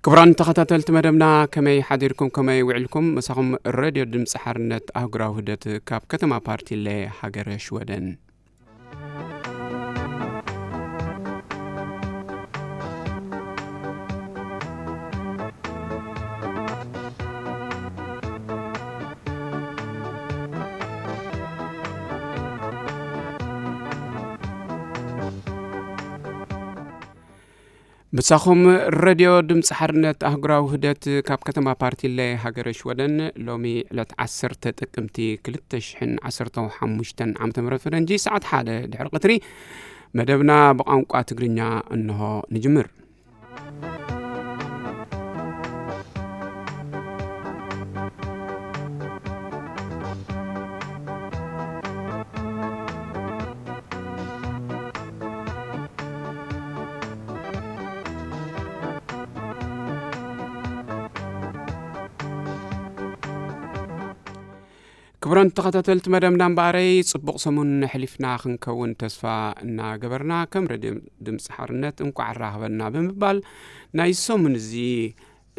ክቡራን ተኸታተልቲ መደብና፣ ከመይ ሓዲርኩም፣ ከመይ ውዕልኩም? ምሳኹም ሬድዮ ድምፂ ሓርነት ኣህጉራዊ ውህደት ካብ ከተማ ፓርቲለ ሃገረ ሽወደን። ምሳኹም ሬድዮ ድምፂ ሓርነት ኣህጉራዊ ውህደት ካብ ከተማ ፓርቲለ ሃገረ ሽወደን። ሎሚ ዕለት ዓሰርተ ጥቅምቲ ክልተ ሽሕን ዓሰርተ ሓሙሽተን ዓመተ ምህረት ፈረንጂ፣ ሰዓት ሓደ ድሕሪ ቀትሪ፣ መደብና ብቋንቋ ትግርኛ እንሆ ንጅምር። ክቡራን ተኸታተልቲ መደብና፣ እምበኣረይ ጽቡቕ ሰሙን ነሕሊፍና ክንከውን ተስፋ እናገበርና፣ ከም ሬድዮ ድምፂ ሓርነት እንቋዕ ኣራኸበና ብምባል፣ ናይ ሰሙን እዚ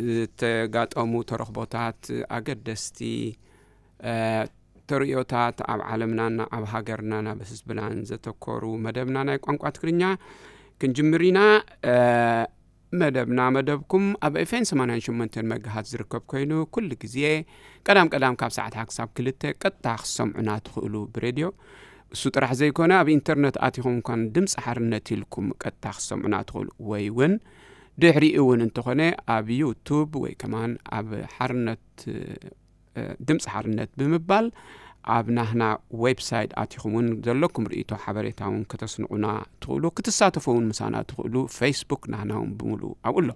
ዝተጋጠሙ ተረኽቦታት፣ ኣገደስቲ፣ እ፣ ተርእዮታት ኣብ ዓለምናን ኣብ ሃገርናን ኣብ ህዝብናን ዘተኮሩ መደብና ናይ ቋንቋ ትግርኛ ክንጅምር ኢና። እ፣ መደብና መደብኩም ኣብ ኤፍኤም ሰማንያን ሸሞንተን መጋሃት ዝርከብ ኮይኑ፣ ኩሉ ግዜ ቀዳም ቀዳም ካብ ሰዓት ሓደ ክሳብ ክልተ ቀጥታ ክሰምዑና ትኽእሉ ብሬድዮ። እሱ ጥራሕ ዘይኮነ፣ ኣብ ኢንተርነት ኣቲኹም እንኳን ድምፂ ሓርነት ኢልኩም ቀጥታ ክሰምዑና ትኽእሉ፣ ወይ እውን ድሕሪኡ እውን እንተኾነ ኣብ ዩቱብ ወይ ከማን ኣብ ሓርነት፣ እ፣ ድምፂ ሓርነት ብምባል ኣብ ናህና ዌብሳይት ኣቲኹም እውን ዘለኩም ርእይቶ ሓበሬታ እውን ከተስንቑና ትኽእሉ፣ ክትሳተፉ እውን ምሳና ትኽእሉ። ፌስቡክ ናህና እውን ብምሉእ ኣብኡ ኣሎ።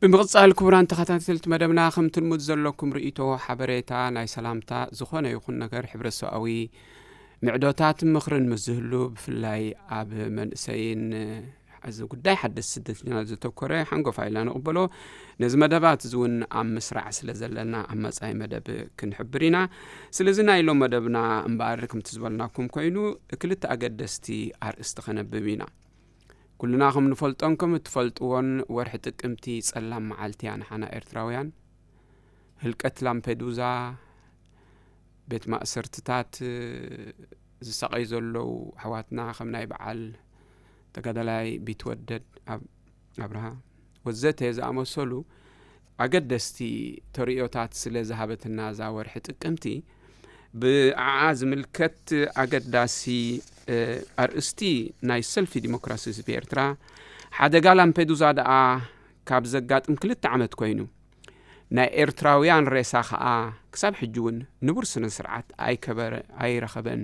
ብምቕጻል፣ ክቡራን ተኸታተልቲ መደብና፣ ከም ትልሙድ ዘለኩም ርእይቶ፣ ሓበሬታ፣ ናይ ሰላምታ፣ ዝኾነ ይኹን ነገር ሕብረተሰባዊ ምዕዶታት ምኽርን ምስ ዝህሉ፣ ብፍላይ ኣብ መንእሰይን፣ እዚ ጉዳይ ሓደስቲ ስደተኛታት ዘተኮረ ሓንጎፋይ ኢልና ንቕበሎ። ነዚ መደባት እዚ እውን ኣብ ምስራዕ ስለ ዘለና፣ ኣብ መጻኢ መደብ ክንሕብር ኢና። ስለዚ ናይ ሎም መደብና እምበኣር፣ ከምቲ ዝበልናኩም ኮይኑ፣ ክልተ ኣገደስቲ ኣርእስቲ ከነብብ ኢና። ኩልና ከም ንፈልጦን ከም እትፈልጥዎን፣ ወርሒ ጥቅምቲ ጸላም መዓልቲ እያ ንሓና ኤርትራውያን። ህልቀት ላምፔዱዛ፣ ቤት ማእሰርትታት ዝሳቐዩ ዘለዉ ኣሕዋትና፣ ከም ናይ በዓል ተጋዳላይ ቢትወደድ ኣብ-፣ ኣብርሃ ወዘተ ዝኣመሰሉ ኣገደስቲ ተርእዮታት ስለ ዝሃበትና እዛ ወርሒ ጥቅምቲ፣ ብዓዓ ዝምልከት ኣገዳሲ፣ እ፣ ኣርእስቲ ናይ ሰልፊ ዲሞክራሲ ህዝቢ ኤርትራ፣ ሓደጋ ላምፔዱዛ ደኣ ካብ ዘጋጥም ክልተ ዓመት ኮይኑ፣ ናይ ኤርትራውያን ሬሳ ኸኣ ክሳብ ሕጂ እውን ንቡር ስነ ስርዓት ኣይከበረ-፣ ኣይረኸበን፣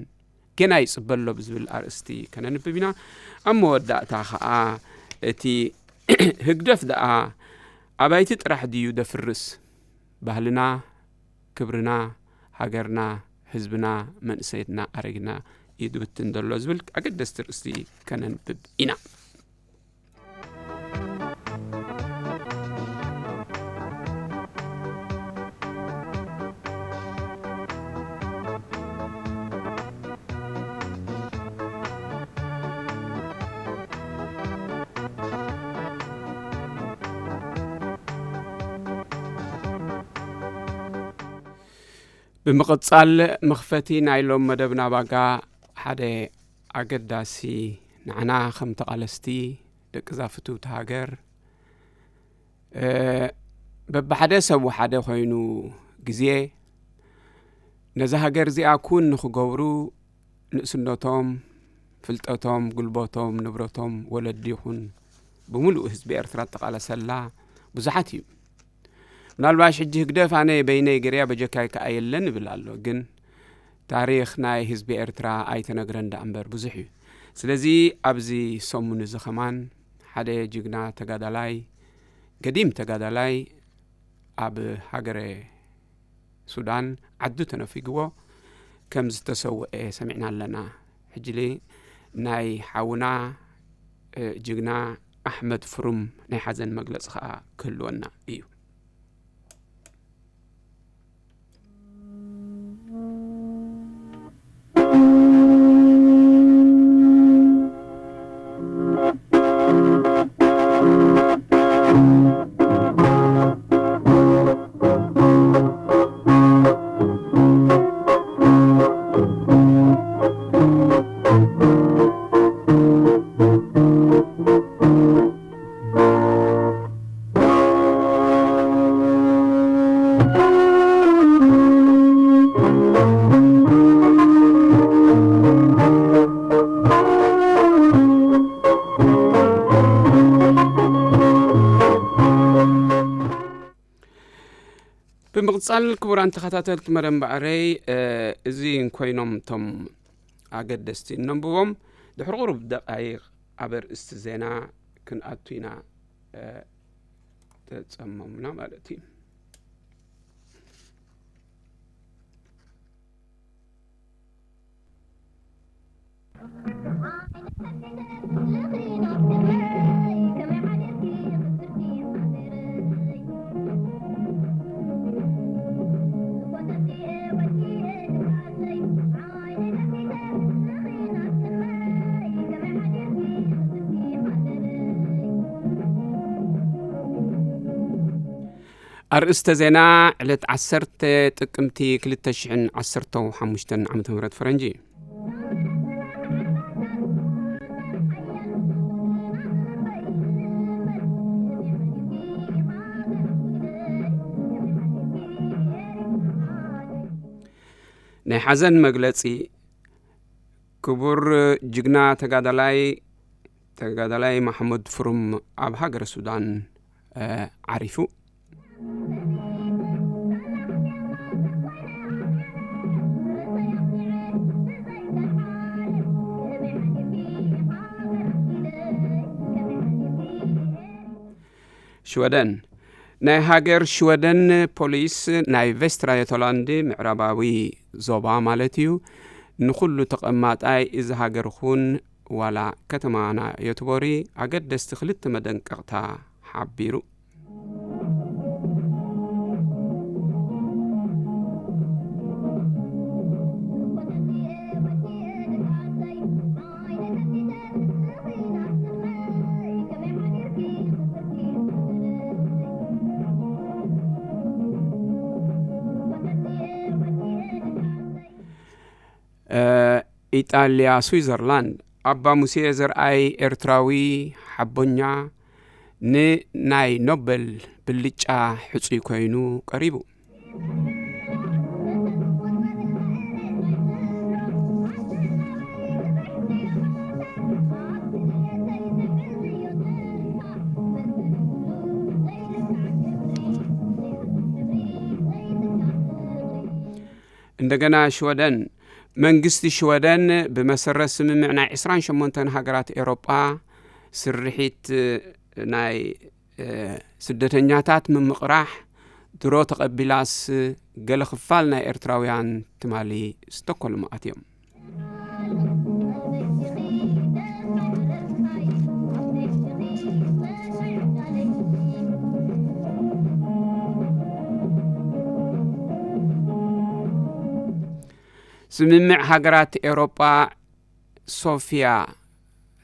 ገና ይጽበ ኣሎ ብዝብል ኣርእስቲ ከነንብብ ኢና። ኣብ መወዳእታ ኸኣ፣ እቲ ህግደፍ ደኣ ኣባይቲ ጥራሕ ድዩ ደፍርስ? ባህልና፣ ክብርና፣ ሃገርና፣ ህዝብና፣ መንእሰይትና፣ ኣረግና እዩ ድብትን ዘሎ ዝብል ኣገደስቲ ኣርእስቲ ከነንብብ ኢና። ብምቕጻል፣ መኽፈቲ ናይ ሎም መደብና ባጋ ሓደ ኣገዳሲ፣ ንዓና ከም ተቓለስቲ፣ ደቂ እዛ ፍትውቲ ሃገር፣ እ፣ በብሓደ ሰብ ወሓደ ኮይኑ ግዜ ነዛ ሃገር እዚኣ ኩን ንኽገብሩ ንእስነቶም፣ ፍልጠቶም፣ ጉልበቶም፣ ንብረቶም፣ ወለዲ ይኹን ብምሉእ ህዝቢ ኤርትራ እተቓለሰላ ብዙሓት እዩ። ምናልባሽ ሕጂ ህግደፍ ኣነ በይነይ ገርያ በጀካይ ከኣ የለን ይብል ኣሎ። ግን ታሪኽ ናይ ህዝቢ ኤርትራ ኣይተነግረን ደኣ እምበር ብዙሕ እዩ። ስለዚ ኣብዚ ሰሙን እዚ ኸማን ሓደ ጅግና ተጋዳላይ፣ ገዲም ተጋዳላይ ኣብ ሃገረ ሱዳን ዓዱ ተነፊግዎ ከም ዝተሰውአ ሰሚዕና ኣለና። ሕጅሊ ናይ ሓውና፣ እ፣ ጅግና ኣሕመድ ፍሩም ናይ ሓዘን መግለጺ ኸኣ ክህልወና እዩ። ብምቕጻል ክቡራን ተኸታተልቲ መደብ እምበኣረይ፣ እ፣ እዚ እንኮይኖም እቶም ኣገደስቲ እነንብቦም፣ ድሕሪ ቁሩብ ደቓይቕ ኣብ ኣርእስቲ ዜና ክንኣቱ ኢና፣ እ፣ ተጸመሙና ማለት እዩ። ኣርእስተ ዜና፣ ዕለት ዓሰርተ ጥቅምቲ ክልተ ሽሕን ዓሰርተው ሓሙሽተን ዓመተ ምህረት ፈረንጂ። ናይ ሓዘን መግለጺ። ክቡር ጅግና ተጋዳላይ፣ ተጋዳላይ ማሕሙድ ፍሩም ኣብ ሃገረ ሱዳን፣ እ፣ ዓሪፉ። ሽወደን። ናይ ሃገር ሽወደን ፖሊስ ናይ ቬስትራ ዮቶላንድ ምዕራባዊ ዞባ ማለት እዩ፣ ንኹሉ ተቐማጣይ እዚ ሃገር ኹን ዋላ ከተማና ዮትቦሪ ኣገደስቲ ክልተ መደንቀቕታ ሓቢሩ። እ፣ ኢጣልያ፣ ስዊዘርላንድ፣ ኣባ ሙሴ ዘርኣይ ኤርትራዊ ሓቦኛ ንናይ ኖበል ብልጫ ሕጹይ ኮይኑ ቀሪቡ። እንደገና ሽወደን። መንግስቲ ሽወደን ብመሰረት ስምምዕ ናይ ዕስራን ሸሞንተን ሃገራት ኤውሮጳ ስርሒት ናይ፣ እ፣ ስደተኛታት ምምቕራሕ ድሮ ተቐቢላስ ገለ ክፋል ናይ ኤርትራውያን ትማሊ ስቶኮልም ኣትዮም። ስምምዕ ሃገራት ኤውሮጳ ሶፊያ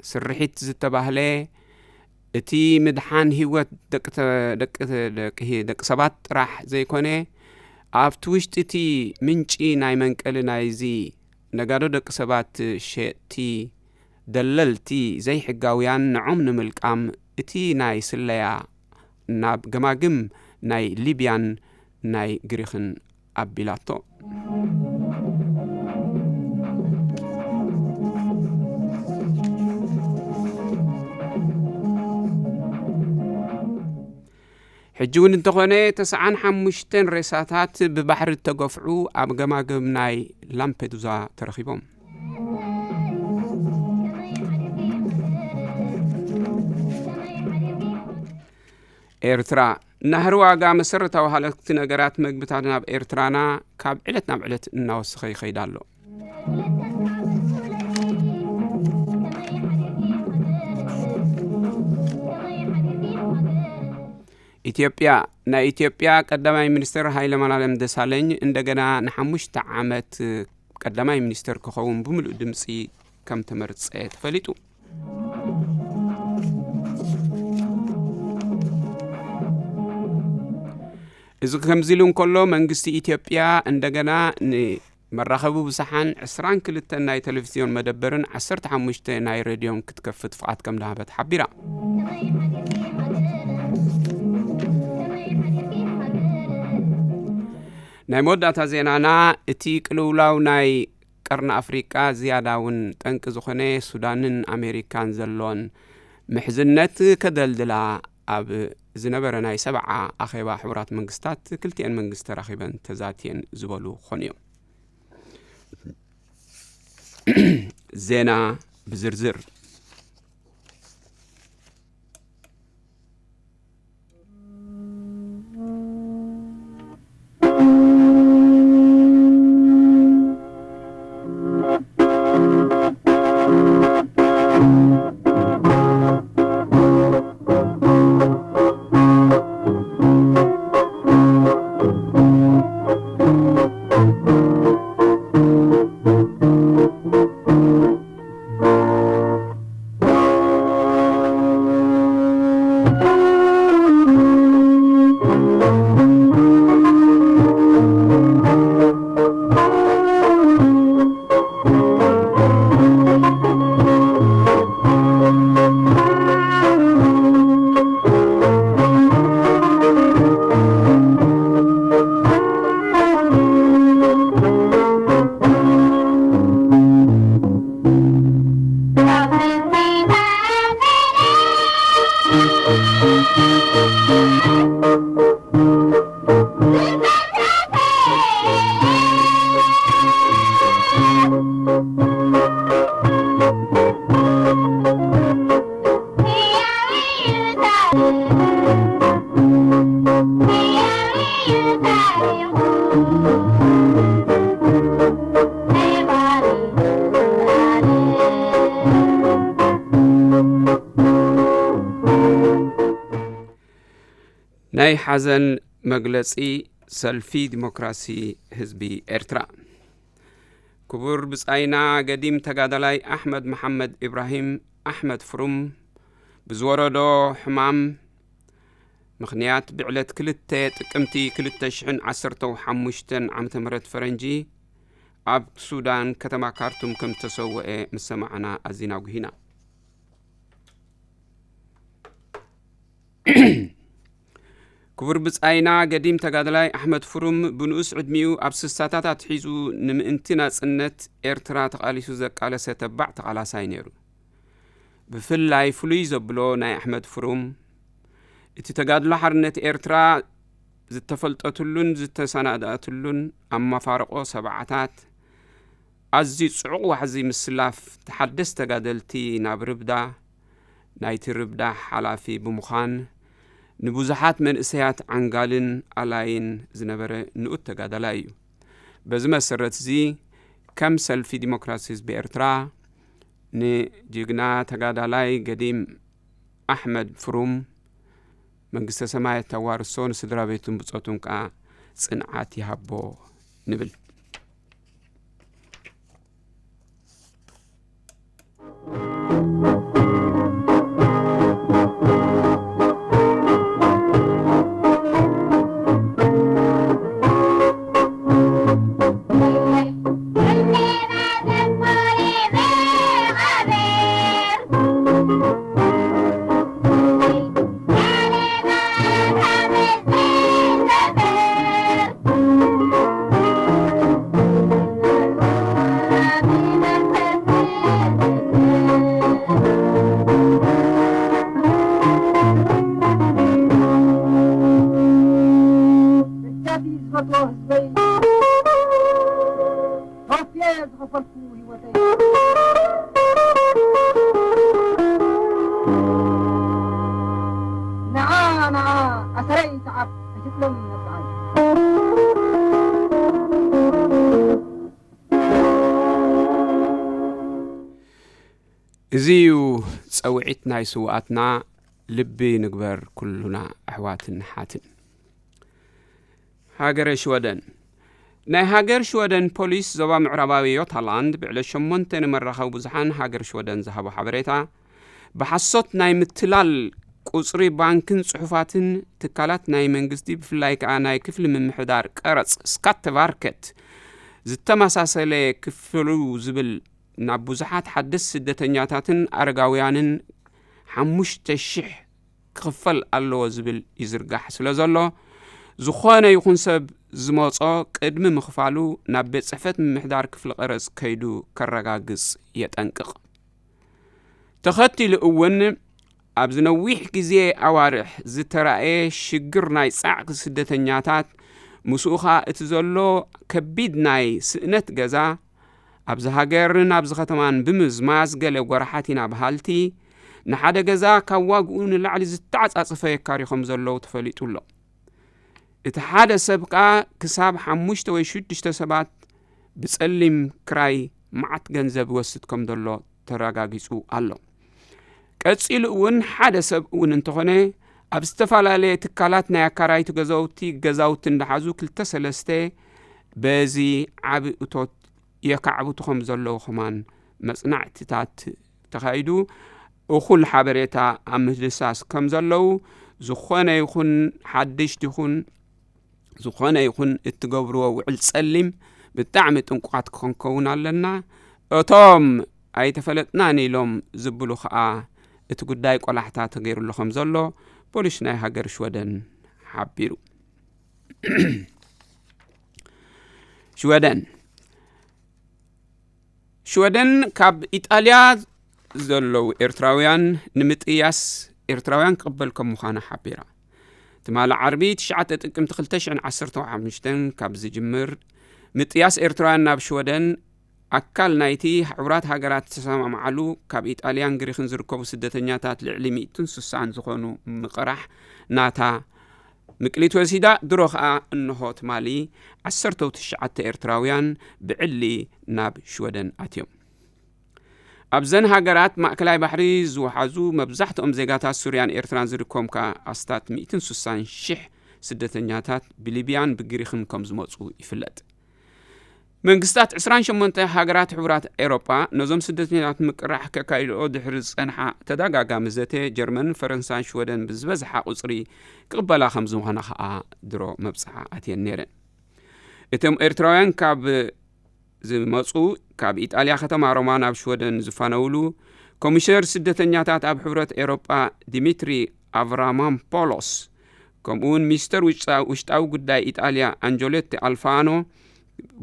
ስርሒት ዝተባህለ እቲ ምድሓን ህይወት ደቂ ተ-፣ ደቂ ተ-፣ ደቂ ህ-፣ ደቂ ሰባት ጥራሕ ዘይኮነ፣ ኣብቲ ውሽጢ እቲ ምንጪ ናይ መንቀሊ ናይዚ ነጋዶ ደቂ ሰባት፣ ሸጥቲ፣ ደለልቲ፣ ዘይሕጋውያን፣ ንዖም ንምልቃም እቲ ናይ ስለያ ናብ ገማግም ናይ ሊብያን ናይ ግሪኽን ኣቢላቶ። ሕጂ እውን እንተኾነ፣ ተስዓን ሓሙሽተን ሬሳታት ብባሕሪ እተገፍዑ ኣብ ገማግም ናይ ላምፔዱዛ ተረኺቦም። ኤርትራ፣ ናህሪ ዋጋ መሰረታዊ ሃለኽቲ ነገራት መግብታት ናብ ኤርትራና ካብ ዕለት ናብ ዕለት እናወሰኸ ይኸይድ ኣሎ። ኢትዮጵያ። ናይ ኢትዮጵያ ቀዳማይ ሚኒስትር ሃይለማርያም ደሳለኝ እንደገና ንሓሙሽተ ዓመት ቀዳማይ ሚኒስትር ክኸውን ብምሉእ ድምፂ ከም ተመርፀ ተፈሊጡ። እዚ ከምዚ ኢሉ እንከሎ፣ መንግስቲ ኢትዮጵያ እንደገና ንመራኸቢ ብዙሓን ዕስራን ክልተን ናይ ቴሌቪዝዮን መደበርን ዓሰርተ ሓሙሽተ ናይ ሬድዮን ክትከፍት ፍቓድ ከም ዝሃበ ተሓቢራ። ናይ መወዳእታ ዜናና፣ እቲ ቅልውላው ናይ ቀርኒ ኣፍሪቃ ዝያዳ እውን ጠንቂ ዝኾነ ሱዳንን ኣሜሪካን ዘሎን ምሕዝነት ከደልድላ ኣብ ዝነበረ ናይ ሰብዓ ኣኼባ ሕቡራት መንግስታት ክልቲኤን መንግስቲ ተራኺበን ተዛትየን ዝበሉ ክኾኑ እዮም። ዜና ብዝርዝር። ናይ ሓዘን መግለጺ ሰልፊ ዲሞክራሲ ህዝቢ ኤርትራ። ክቡር ብጻይና ገዲም ተጋዳላይ ኣሕመድ መሓመድ ኢብራሂም ኣሕመድ ፍሩም ብዝወረዶ ሕማም ምኽንያት ብዕለት ክልተ ጥቅምቲ ክልተ ሽሕን ዓሰርተው ሓሙሽተን ዓመተ ምህረት ፈረንጂ ኣብ ሱዳን ከተማ ካርቱም ከም ዝተሰወኤ ምስ ሰማዕና ኣዚና ጉሂና። ክቡር ብጻይና ገዲም ተጋዳላይ ኣሕመድ ፍሩም ብንኡስ ዕድሚኡ ኣብ ስሳታት ኣትሒዙ ንምእንቲ ናጽነት ኤርትራ ተቓሊሱ ዘቃለሰ ተባዕ ተቓላሳይ ነይሩ። ብፍላይ ፍሉይ ዘብሎ ናይ ኣሕመድ ፍሩም እቲ ተጋድሎ ሓርነት ኤርትራ ዝተፈልጠትሉን ዝተሰናድኣትሉን ኣብ መፋርቆ ሰብዓታት ኣዝዩ ጽዑቕ ዋሕዚ ምስላፍ ተሓደስ ተጋደልቲ ናብ ርብዳ፣ ናይቲ ርብዳ ሓላፊ ብምዃን ንብዙሓት መንእሰያት ዓንጋልን ኣላይን ዝነበረ ንኡድ ተጋዳላይ እዩ። በዚ መሰረት እዚ ከም ሰልፊ ዲሞክራሲ ህዝቢ ኤርትራ ንጅግና ተጋዳላይ ገዲም ኣሕመድ ፍሩም መንግስተ ሰማያት ተዋርሶ፣ ንስድራ ቤቱን ብጾቱን ከኣ ጽንዓት ይሃቦ ንብል። ደጃፊ ዝፈትዎ ህዝበይ፣ ከፍየ ዝኸፈልኩ ህይወተይ፣ ንዓ ንዓ ኣሰረይ ሰዓብ ኣይትጥለም መብጽዓይ። እዚ እዩ ጸውዒት ናይ ስውኣትና፣ ልቢ ንግበር ኩሉና ኣሕዋትን ሓትን። ሃገረ ሽወደን። ናይ ሃገር ሽወደን ፖሊስ ዞባ ምዕራባዊ ዮታላንድ ብዕለት ሸሞንተ ንመራኸቢ ብዙሓን ሃገር ሽወደን ዝሃቦ ሓበሬታ፣ ብሓሶት ናይ ምትላል ቁጽሪ ባንክን ጽሑፋትን ትካላት ናይ መንግስቲ፣ ብፍላይ ከኣ ናይ ክፍሊ ምምሕዳር ቀረጽ ስካተቫርከት ዝተመሳሰለ ክፍሉ ዝብል፣ ናብ ብዙሓት ሓደስቲ ስደተኛታትን ኣረጋውያንን ሓሙሽተ ሽሕ ክኽፈል ኣለዎ ዝብል ይዝርጋሕ ስለ ዘሎ፣ ዝኾነ ይኹን ሰብ ዝመጾ ቅድሚ ምኽፋሉ ናብ ቤት ጽሕፈት ምምሕዳር ክፍሊ ቀረጽ ከይዱ ከረጋግጽ የጠንቅቕ። ተኸቲሉ እውን ኣብዚ ነዊሕ ግዜ ኣዋርሕ ዝተራእየ ሽግር ናይ ጻዕቂ ስደተኛታት፣ ምስኡ ኸኣ እቲ ዘሎ ከቢድ ናይ ስእነት ገዛ፣ ኣብዚ ሃገርን ኣብዚ ከተማን ብምዝማዝ ገለ ጎራሓት ኢና በሃልቲ፣ ንሓደ ገዛ ካብ ዋግኡ ንላዕሊ ዝተዓጻጸፈ የካርዩ ከም ዘለዉ ተፈሊጡ ኣሎ። እቲ ሓደ ሰብ ከኣ ክሳብ ሓሙሽተ ወይ ሽዱሽተ ሰባት ብጸሊም ክራይ መዓት ገንዘብ ይወስድ ከም ዘሎ ተረጋጊጹ ኣሎ። ቀጺሉ እውን ሓደ ሰብ እውን እንተኾነ ኣብ ዝተፈላለየ ትካላት ናይ ኣካራይቲ ገዛውቲ፣ ገዛውቲ እንዳሓዙ ክልተ ሰለስተ በዚ ዓቢ እቶት የካዕብቱ ከም ዘለዉ ከማን መጽናዕትታት ተኻይዱ። እኹል ሓበሬታ ኣብ ምህድሳስ ከም ዘለዉ፣ ዝኾነ ይኹን ሓድሽ ይኹን ዝኾነ ይኹን እትገብርዎ ውዕል ጸሊም ብጣዕሚ ጥንቁቓት ክንከውን ኣለና። እቶም ኣይተፈለጥናን ኢሎም ዝብሉ ኸኣ እቲ ጉዳይ ቆላሕታ ተገይሩሉ ከም ዘሎ ፖሊስ ናይ ሃገር ሽወደን ሓቢሩ። ሽወደን። ሽወደን ካብ ኢጣልያ ዘለዉ ኤርትራውያን ንምጥያስ ኤርትራውያን ክቕበል ከም ምዃና ሓቢራ። ትማሊ ዓርቢ ትሽዓተ ጥቅምቲ ክልተ ሽሕን ዓሰርተ ሓሙሽተን ካብ ዝጅምር ምጥያስ ኤርትራውያን ናብ ሽወደን ኣካል ናይቲ ሕቡራት ሃገራት ዝተሰማምዓሉ ካብ ኢጣልያን ግሪኽን ዝርከቡ ስደተኛታት ልዕሊ ሚእትን ስሳን ዝኾኑ ምቕራሕ ናታ ምቅሊት ወሲዳ፣ ድሮ ኸኣ እንሆ ትማሊ ዓሰርተ ትሽዓተ ኤርትራውያን ብዕሊ ናብ ሽወደን ኣትዮም። ኣብዘን ሃገራት ማእከላይ ባሕሪ ዝወሓዙ መብዛሕትኦም ዜጋታት ሱርያን ኤርትራን ዝርከቦም ከኣ ኣስታት ሚእትን ስሳን ሽሕ ስደተኛታት ብሊብያን ብግሪኽን ከም ዝመጹ ይፍለጥ። መንግስታት ዕስራን ሸሞንተ ሃገራት ሕቡራት ኤውሮጳ ነዞም ስደተኛታት ምቅራሕ ከካይድኦ ድሕሪ ዝጸንሓ ተደጋጋሚ ዘተ፣ ጀርመንን ፈረንሳን ሽወደን ብዝበዝሓ ቁጽሪ ክቕበላ ከም ዝኾና ከኣ ድሮ መብጽዓ ኣትየን ነይረን። እቶም ኤርትራውያን ካብ ዝመጹ፣ ካብ ኢጣልያ ከተማ ሮማ ናብ ሽወደን ዝፋነውሉ፣ ኮሚሽነር ስደተኛታት ኣብ ሕብረት ኤውሮጳ ዲሚትሪ ኣቭራማምፖሎስ፣ ከምኡውን ሚኒስተር ውሽጣ-፣ ውሽጣዊ ጉዳይ ኢጣልያ ኣንጀሎቲ ኣልፋኖ፣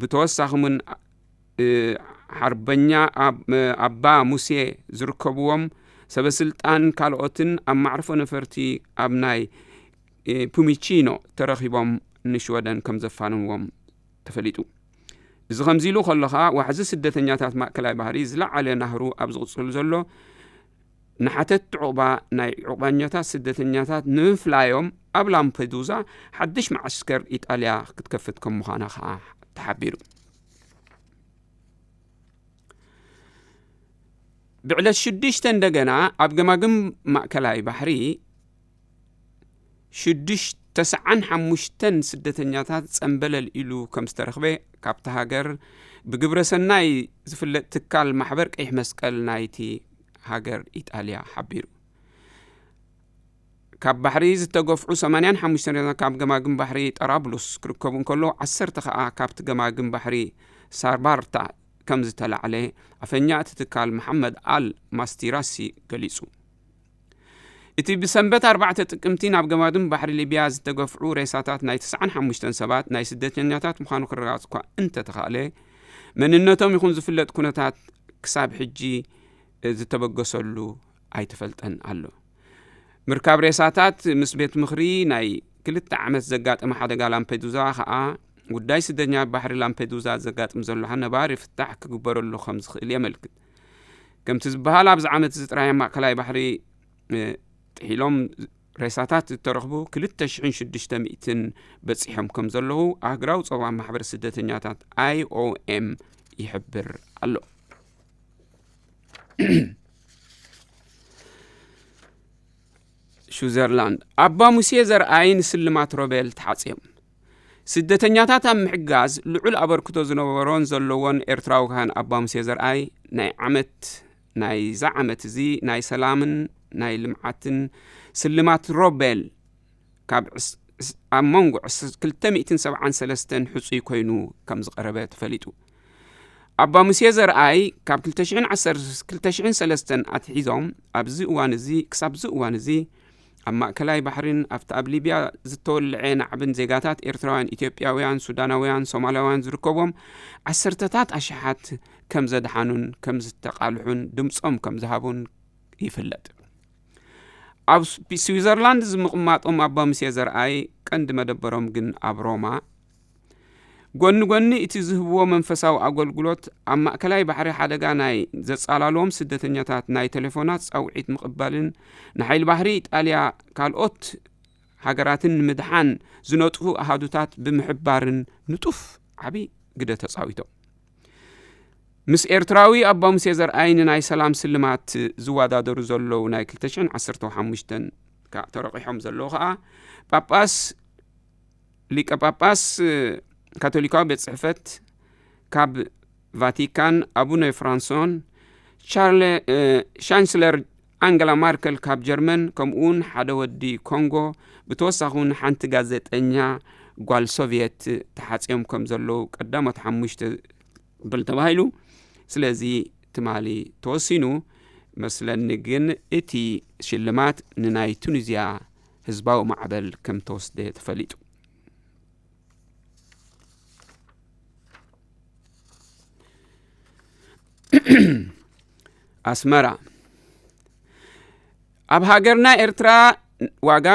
ብተወሳኺ እውን፣ እ፣ ሓርበኛ ኣብ-፣ ኣባ ሙሴ ዝርከብዎም ሰበስልጣን ካልኦትን ኣብ ማዕርፎ ነፈርቲ ኣብ ናይ፣ እ፣ ፑሚቺኖ ተረኺቦም ንሽወደን ከም ዘፋንዎም ተፈሊጡ። እዚ ከምዚ ኢሉ ከሎ ኸኣ፣ ዋሕዚ ስደተኛታት ማእከላይ ባሕሪ ዝለዓለ ናህሩ ኣብ ዝቕጽሉ ዘሎ ንሓተትቲ ዑቕባ ናይ ዑቕባኛታት ስደተኛታት ንምፍላዮም ኣብ ላምፔዱዛ ሓድሽ መዓስከር ኢጣልያ ክትከፍት ከም ምዃና ኸኣ ተሓቢሩ። ብዕለት ሽዱሽተ እንደገና ኣብ ገማግም ማእከላይ ባሕሪ ሽዱሽተ ተስዓን ሓሙሽተን ስደተኛታት ጸምበለል ኢሉ ከም ዝተረኽበ ካብቲ ሃገር ብግብረ ሰናይ ዝፍለጥ ትካል ማሕበር ቀይሕ መስቀል ናይቲ ሃገር ኢጣልያ ሓቢሩ። ካብ ባሕሪ ዝተገፍዑ ሰማንያን ሓሙሽተን ካብ ገማግም ባሕሪ ጠራብሉስ ክርከቡ እንከለዉ፣ ዓሰርተ ከኣ ካብቲ ገማግም ባሕሪ ሳርባርታ ከም ዝተላዕለ ኣፈኛ እቲ ትካል መሓመድ ኣል ማስቲራሲ ገሊጹ። እቲ ብሰንበት ኣርባዕተ ጥቅምቲ ናብ ገማግም ባሕሪ ሊብያ ዝተገፍዑ ሬሳታት ናይ ተስዓን ሓሙሽተን ሰባት ናይ ስደተኛታት ምዃኑ ክረጋገጽ እኳ እንተተኻእለ፣ መንነቶም ይኹን ዝፍለጥ ኩነታት ክሳብ ሕጂ ዝተበገሰሉ ኣይተፈልጠን ኣሎ። ምርካብ ሬሳታት ምስ ቤት ምኽሪ ናይ ክልተ ዓመት ዘጋጠመ ሓደጋ ላምፔዱዛ ኸኣ፣ ጉዳይ ስደተኛ ባሕሪ ላምፔዱዛ ዘጋጥም ዘሎ ነባሪ ፍታሕ ክግበረሉ ከም ዝኽእል የመልክት። ከምቲ ዝበሃል፣ ኣብዚ ዓመት እዚ ጥራይ ኣብ ማእከላይ ባሕሪ፣ እ፣ ጥሒሎም ሬሳታት ዝተረኽቡ ክልተ ሽሕን ሽዱሽተ ሚእትን በጺሖም ከም ዘለዉ ኣህጉራዊ ጸዋም ማሕበር ስደተኛታት፣ ኣይ ኦ ኤም፣ ይሕብር ኣሎ። ስዊዘርላንድ ኣባ ሙሴ ዘርኣይ ንስልማት ሮቤል ተሓጽዮም። ስደተኛታት ኣብ ምሕጋዝ ልዑል ኣበርክቶ ዝነበሮን ዘለዎን ኤርትራዊ ካህን ኣባ ሙሴ ዘርኣይ ናይ ዓመት ናይዛ ዓመት እዚ ናይ ሰላምን ናይ ልምዓትን ስልማት ሮቤል ካብ ዕስ- ዕስ- ኣብ መንጎ ዕስ- ክልተ ሚእትን ሰብዓን ሰለስተን ሕጹይ ኮይኑ ከም ዝቐረበ ተፈሊጡ። ኣባ ሙሴ ዘርኣይ ካብ ክልተ ሽሕን ዓሰርተ ክልተ ሽሕን ሰለስተን ኣትሒዞም ኣብዚ እዋን እዚ ክሳብ እዚ እዋን እዚ ኣብ ማእከላይ ባሕሪን ኣብቲ ኣብ ሊብያ ዝተወልዐ ናዕብን ዜጋታት ኤርትራውያን፣ ኢትዮጵያውያን፣ ሱዳናውያን፣ ሶማላውያን ዝርከቦም ዓሰርተታት ኣሽሓት ከም ዘድሓኑን ከም ዝተቓልሑን ድምጾም ከም ዝሃቡን ይፍለጥ። ኣብ ስዊዘርላንድ ዝምቕማጦም ኣባ ሙሴ ዘርኣይ ቀንዲ መደበሮም ግን ኣብ ሮማ ጎኒ ጎኒ እቲ ዝህብዎ መንፈሳዊ ኣገልግሎት ኣብ ማእከላይ ባሕሪ ሓደጋ ናይ ዘጻላልዎም ስደተኛታት ናይ ቴሌፎናት ጻውዒት ምቕባልን ንሓይል ባሕሪ ኢጣልያ ካልኦት ሃገራትን ንምድሓን ዝነጥፉ ኣሃዱታት ብምሕባርን ንጡፍ ዓቢ ግደ ተጻዊቶም። ምስ ኤርትራዊ ኣባ ሙሴ ዘርኣይ ንናይ ሰላም ስልማት ዝወዳደሩ ዘለዉ ናይ ክልተ ሽሕን ዓሰርተ ሓሙሽተን ተረቂሖም ዘለዉ ከኣ ጳጳስ ሊቀ ጳጳስ ካቶሊካዊ ቤት ጽሕፈት ካብ ቫቲካን ኣቡነ ፍራንሶን ቻንስለር ኣንገላ ማርከል ካብ ጀርመን ከምኡውን ሓደ ወዲ ኮንጎ ብተወሳኺ እውን ሓንቲ ጋዜጠኛ ጓል ሶቪየት ተሓፅዮም ከም ዘለዉ ቀዳሞት ሓሙሽተ ብል ተባሂሉ። ስለዚ ትማሊ ተወሲኑ መስለኒ ግን እቲ ሽልማት ንናይ ቱኒዝያ ህዝባዊ ማዕበል ከም ተወስደ ተፈሊጡ። ኣስመራ ኣብ ሃገርና ኤርትራ ዋጋ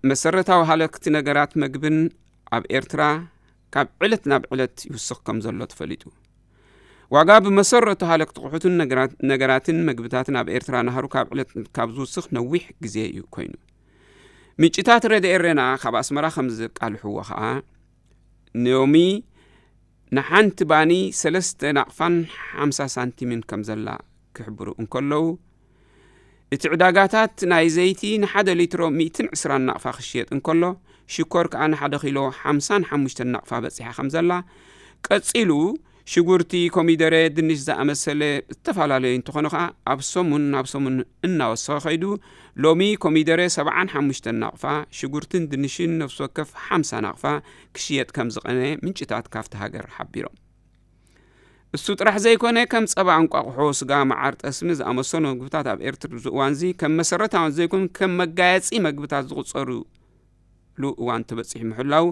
መሰረታዊ ሃለክቲ ነገራት መግብን ኣብ ኤርትራ ካብ ዕለት ናብ ዕለት ይውስኽ ከም ዘሎ ተፈሊጡ። ዋጋ ብመሰረቱ ሃለክቲ ቁሑትን ነገራትን መግብታትን ኣብ ኤርትራ ናህሩ ካብ ዕለት ካብ ዝውስኽ ነዊሕ ግዜ እዩ ኮይኑ። ምንጭታት ረድኤ ኤረና ካብ ኣስመራ ከም ዝቃልሕዎ ከኣ ኖሚ ንሓንቲ ባኒ ሰለስተ ናቕፋን ሓምሳ ሳንቲምን ከም ዘላ ክሕብሩ እንከለዉ እቲ ዕዳጋታት ናይ ዘይቲ ንሓደ ሊትሮ ሚእትን ዕስራን ናቕፋ ክሽየጥ እንከሎ ሽኮር ከኣ ንሓደ ኪሎ ሓምሳን ሓሙሽተን ናቕፋ በጺሓ ከም ዘላ ቀጺሉ ሽጉርቲ፣ ኮሚደረ፣ ድንሽ ዝኣመሰለ ዝተፈላለዩ እንተኾነ ከኣ ኣብ ሰሙን ናብ ሰሙን እናወሰኸ ከይዱ ሎሚ ኮሚደረ ሰብዓን ሓሙሽተን ናቕፋ፣ ሽጉርትን ድንሽን ነፍሲ ወከፍ ሓምሳ ናቕፋ ክሽየጥ ከም ዝቐነ ምንጭታት ካብቲ ሃገር ሓቢሮም። እሱ ጥራሕ ዘይኮነ ከም ጸባ፣ እንቋቑሖ፣ ስጋ፣ መዓር፣ ጠስሚ ዝኣመሰሉ መግብታት ኣብ ኤርትር እዚ እዋንዚ ከም መሰረታዊ ዘይኮኑ ከም መጋየጺ መግብታት ዝቑጸሩ እዋን ተበጺሑ ምሕላው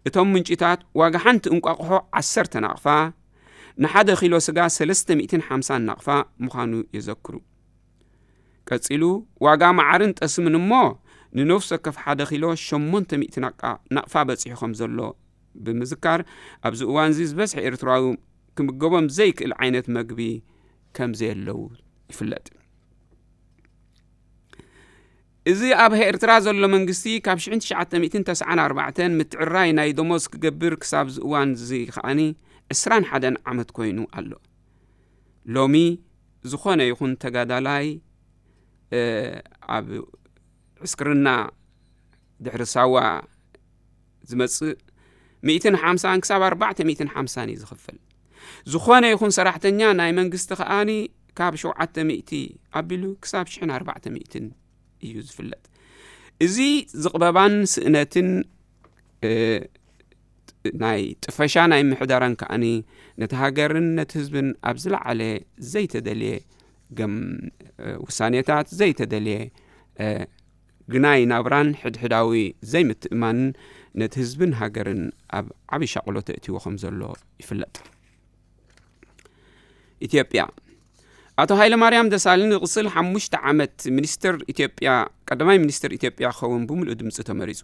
እቶም ምንጭታት ዋጋ ሓንቲ እንቋቑሖ ዓሰርተ ናቕፋ ንሓደ ኪሎ ስጋ ሰለስተ ሚእትን ሓምሳን ናቕፋ ምዃኑ የዘክሩ። ቀጺሉ ዋጋ መዓርን ጠስምን እሞ ንነፍሲ ወከፍ ሓደ ኪሎ ሸሞንተ ሚእቲ ናቕፋ በጺሑ ከም ዘሎ ብምዝካር ኣብዚ እዋንዚ ዝበዝሐ ኤርትራዊ ክምገቦም ዘይክእል ዓይነት መግቢ ከም ዘየለው ይፍለጥ። እዚ ኣብ ኤርትራ ዘሎ መንግስቲ ካብ ሽሕን ትሽዓተ ሚእትን ተስዓን ኣርባዕተን ምትዕርራይ ናይ ደሞዝ ክገብር ክሳብ እዚ እዋን እዚ ከኣኒ ዕስራን ሓደን ዓመት ኮይኑ ኣሎ። ሎሚ ዝኾነ ይኹን ተጋዳላይ ኣብ ዕስክርና ድሕሪ ሳዋ ዝመጽእ ሚእትን ሓምሳን ክሳብ ኣርባዕተ ሚእትን ሓምሳን እዩ ዝኽፈል። ዝኾነ ይኹን ሰራሕተኛ ናይ መንግስቲ ከኣኒ ካብ ሸውዓተ ሚእቲ ኣቢሉ ክሳብ ሽሕን ኣርባዕተ ሚእትን እዩ ዝፍለጥ። እዚ ዝቕበባን ስእነትን ናይ ጥፈሻ ናይ ምሕዳራን ከኣኒ ነቲ ሃገርን ነቲ ህዝብን ኣብ ዝለዓለ ዘይተደልየ ገም ውሳኔታት ዘይተደልየ ግናይ ናብራን ሕድሕዳዊ ዘይምትእማንን ነቲ ህዝብን ሃገርን ኣብ ዓብዪ ሻቕሎት ኣእትይዎ ከም ዘሎ ይፍለጥ። ኢትዮጵያ ኣቶ ሃይለማርያም ደሳለኝ ዝቕጽል ሓሙሽተ ዓመት ሚኒስትር ኢትዮጵያ ቀዳማይ ሚኒስትር ኢትዮጵያ ክኸውን ብምሉእ ድምፂ ተመሪጹ።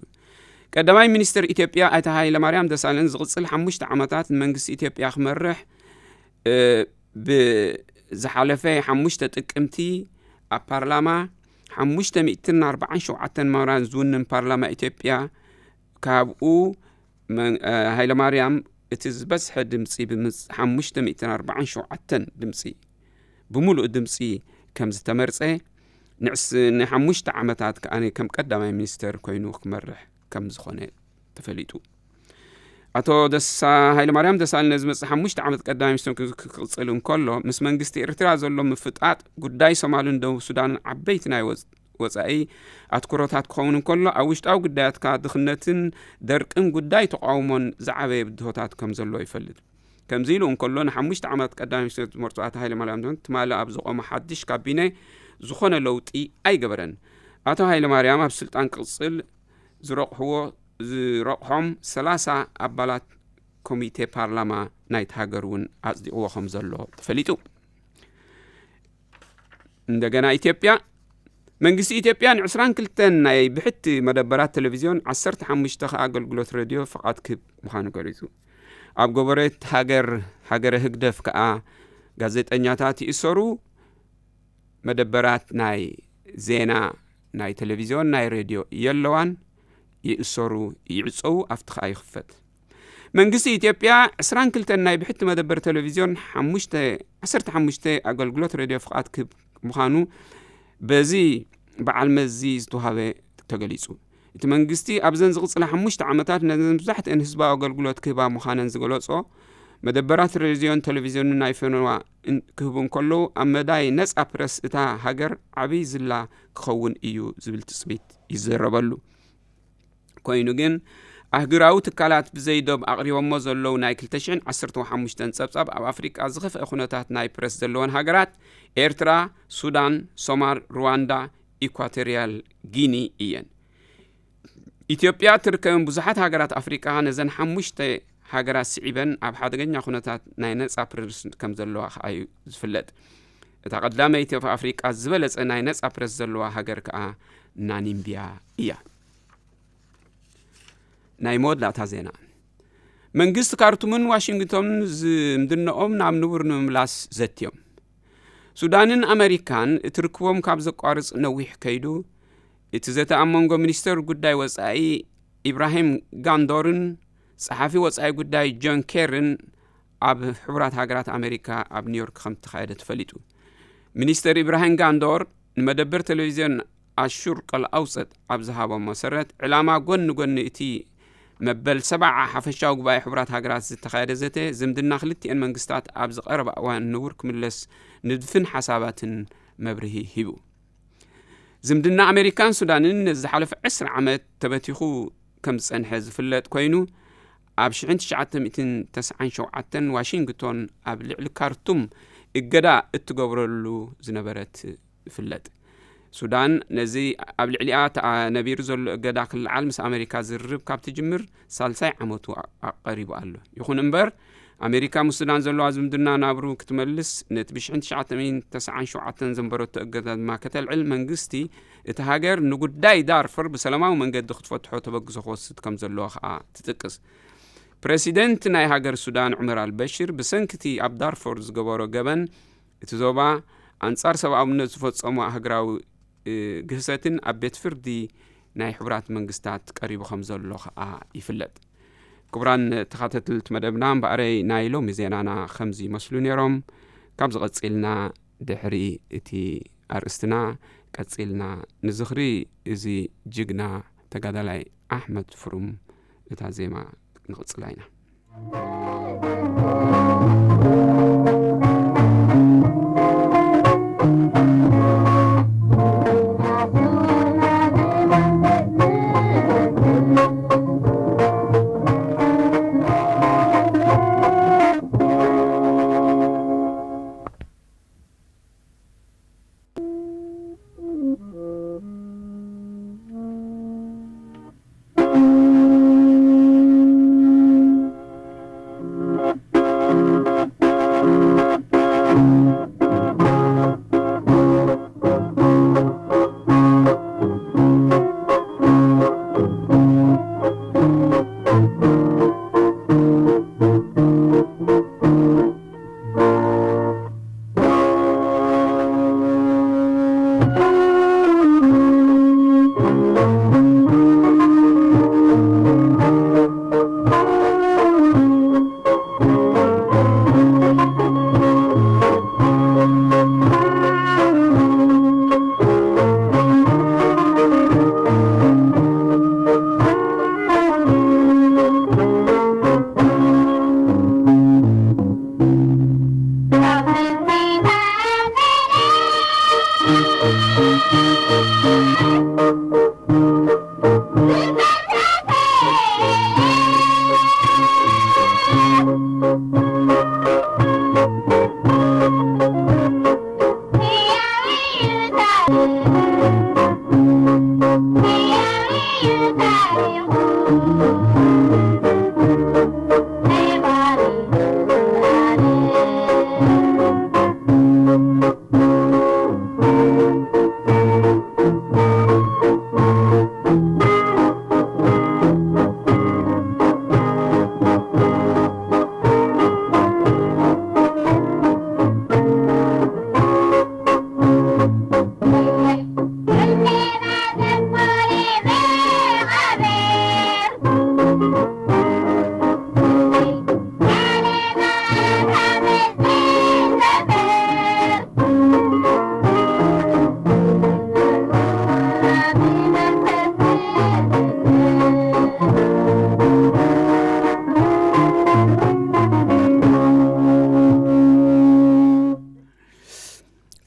ቀዳማይ ሚኒስትር ኢትዮጵያ ኣቶ ሃይለማርያም ደሳለኝ ዝቕጽል ሓሙሽተ ዓመታት ንመንግስቲ ኢትዮጵያ ክመርሕ ብዝሓለፈ ሓሙሽተ ጥቅምቲ ኣብ ፓርላማ ሓሙሽተ ሚእትን ኣርባዓን ሸውዓተን መራን ዝውንን ፓርላማ ኢትዮጵያ ካብኡ ሃይለማርያም እቲ ዝበዝሐ ድምፂ ሓሙሽተ ሚእትን ኣርባዓን ሸውዓተን ድምፂ ብምሉእ ድምፂ ከም ዝተመርፀ ንዕስ ንሓሙሽተ ዓመታት ከኣ ከም ቀዳማይ ሚኒስተር ኮይኑ ክመርሕ ከም ዝኾነ ተፈሊጡ። ኣቶ ደሳ ሃይለማርያም ደሳለኝ ነዚ መጽእ ሓሙሽተ ዓመት ቀዳማይ ሚኒስተር ክቕጽል እንከሎ፣ ምስ መንግስቲ ኤርትራ ዘሎ ምፍጣጥ፣ ጉዳይ ሶማልን ደቡብ ሱዳንን ዓበይቲ ናይ ወጻኢ ኣትኩሮታት ክኸውን እንከሎ፣ ኣብ ውሽጣዊ ጉዳያትካ ድኽነትን ደርቅን ጉዳይ ተቃውሞን ዝዓበየ ብድሆታት ከም ዘሎ ይፈልጥ። ከምዚ ኢሉ እንከሎ፣ ንሓሙሽተ ዓመት ቀዳማይ ሚኒስተር ዝመርጹ ኣቶ ሃይለማርያም ደሳለኝ ትማሊ ኣብ ዝቖመ ሓድሽ ካቢነ ዝኾነ ለውጢ ኣይገበረን። ኣቶ ሃይለማርያም ኣብ ስልጣን ክቕጽል ዝረቑሕዎ ዝረቑሖም ሰላሳ ኣባላት ኮሚቴ ፓርላማ ናይቲ ሃገር እውን ኣጽዲቕዎ ከም ዘሎ ተፈሊጡ። እንደገና ኢትዮጵያ። መንግስቲ ኢትዮጵያ ን22 ናይ ብሕቲ መደበራት ቴሌቪዝዮን፣ ዓሰርተ ሓሙሽተ ከኣ ኣገልግሎት ሬድዮ ፍቓድ ክህብ ምዃኑ ገሊጹ። ኣብ ጎረቤት ሃገር ሃገረ ህግደፍ ከኣ ጋዜጠኛታት ይእሰሩ፣ መደበራት ናይ ዜና፣ ናይ ቴሌቪዝዮን፣ ናይ ሬድዮ የለዋን፣ ይእሰሩ፣ ይዕጸዉ፣ ኣብቲ ከኣ ይኽፈት። መንግስቲ ኢትዮጵያ 22 ናይ ብሕቲ መደበር ቴሌቪዝዮን፣ ሓሙሽተ፣ ዓሰርተ ሓሙሽተ ኣገልግሎት ሬድዮ ፍቓድ ክህብ ምዃኑ በዚ በዓል መዚ ዝተዋህበ ተገሊጹ። እቲ መንግስቲ ኣብዘን ዝቕጽላ ሓሙሽተ ዓመታት ነዘን መብዛሕትአን ህዝባዊ ኣገልግሎት ክህባ ምዃነን ዝገለጾ መደበራት ሬድዮን ቴሌቪዝዮንን ናይ ፈነዋ እን-፣ ክህቡ እንከለዉ፣ ኣብ መዳይ ነጻ ፕረስ እታ ሃገር ዓብዪ ዝላ ክኸውን እዩ ዝብል ትጽቢት ይዝረበሉ። ኮይኑ ግን፣ ኣህጉራዊ ትካላት ብዘይዶብ ኣቕሪቦሞ ዘለዉ ናይ ክልተ ሽሕን ዓሰርተ ሓሙሽተን ጸብጻብ ኣብ ኣፍሪቃ ዝኸፍአ ኩነታት ናይ ፕረስ ዘለወን ሃገራት ኤርትራ፣ ሱዳን፣ ሶማል፣ ሩዋንዳ፣ ኢኳቶሪያል ጊኒ እየን። ኢትዮጵያ ትርከበን ብዙሓት ሃገራት ኣፍሪቃ ነዘን ሓሙሽተ ሃገራት ስዒበን ኣብ ሓደገኛ ኩነታት ናይ ነጻ ፕረስ ከም ዘለዋ ከኣ እዩ ዝፍለጥ። እታ ቀዳመይቲ ኣብ ኣፍሪቃ ዝበለጸ ናይ ነጻ ፕረስ ዘለዋ ሃገር ከኣ ናሚብያ እያ። ናይ መወዳእታ ዜና። መንግስቲ ካርቱምን ዋሽንግቶንን ዝምድነኦም ናብ ንቡር ንምምላስ ዘትዮም። ሱዳንን ኣመሪካን እቲ ርክቦም ካብ ዘቋርጽ ነዊሕ ከይዱ፣ እቲ ዘተ ኣብ መንጎ ሚኒስተር ጉዳይ ወጻኢ ኢብራሂም ጋንዶርን ጸሓፊ ወጻኢ ጉዳይ ጆን ኬርን ኣብ ሕቡራት ሃገራት ኣመሪካ ኣብ ኒውዮርክ ከም እተኻየደ ተፈሊጡ። ሚኒስተር ኢብራሂም ጋንዶር ንመደበር ቴሌቪዝዮን ኣሹር ቀል ኣውሰጥ ኣብ ዝሃቦ መሰረት፣ ዕላማ ጎኒ ጎኒ እቲ መበል ሰብዓ ሓፈሻዊ ጉባኤ ሕቡራት ሃገራት ዝተኻየደ ዘተ፣ ዝምድና ክልቲኤን መንግስታት ኣብዚ ቀረባ እዋን ንቡር ክምለስ ንድፍን ሓሳባትን መብርሂ ሂቡ። ዝምድና ኣሜሪካን ሱዳንን ነዚ ዝሓለፈ ዕስራ ዓመት ተበቲኹ ከም ዝጸንሐ ዝፍለጥ ኮይኑ፣ ኣብ ሽሕን ትሽዓተ ሚእትን ተስዓን ሸውዓተን ዋሽንግቶን ኣብ ልዕሊ ካርቱም እገዳ እትገብረሉ ዝነበረት ይፍለጥ። ሱዳን ነዚ ኣብ ልዕሊኣ ተኣ-፣ ነቢሩ ዘሎ እገዳ ክለዓል ምስ ኣሜሪካ ዝርርብ ካብ ትጅምር ሳልሳይ ዓመቱ ኣ-፣ ኣቐሪቡ ኣሎ። ይኹን እምበር፣ ኣሜሪካ ምስ ሱዳን ዘለዋ ዝምድና ናብሩ ክትመልስ፣ ነቲ ብሽሕን ትሽዓተ ሚእትን ተስዓን ሸውዓተን ዘንበረቶ እገዳ ድማ ከተልዕል፣ መንግስቲ እቲ ሃገር ንጉዳይ ዳርፈር ብሰላማዊ መንገዲ ክትፈትሖ ተበግሶ ክወስድ ከም ዘለዎ ከኣ ትጥቅስ። ፕረሲደንት ናይ ሃገር ሱዳን ዑመር ኣልበሽር ብሰንኪ እቲ ኣብ ዳርፎር ዝገበሮ ገበን እቲ ዞባ ኣንጻር ሰብኣውነት ዝፈጸሙ ኣህግራዊ፣ እ፣ ግህሰትን ኣብ ቤት ፍርዲ ናይ ሕቡራት መንግስታት ቀሪቡ ከም ዘሎ ከኣ ይፍለጥ። ክቡራን ተኸታተልቲ መደብና፣ እምበኣረይ ናይ ሎሚ ዜናና ከምዚ ይመስሉ ነይሮም። ካብ ዝቐጺልና ድሕሪ እቲ ኣርእስትና ቀጺልና ንዝኽሪ እዚ ጅግና ተጋዳላይ ኣሕመድ ፍሩም እታ ዜማ ንቕጽላ ኢና።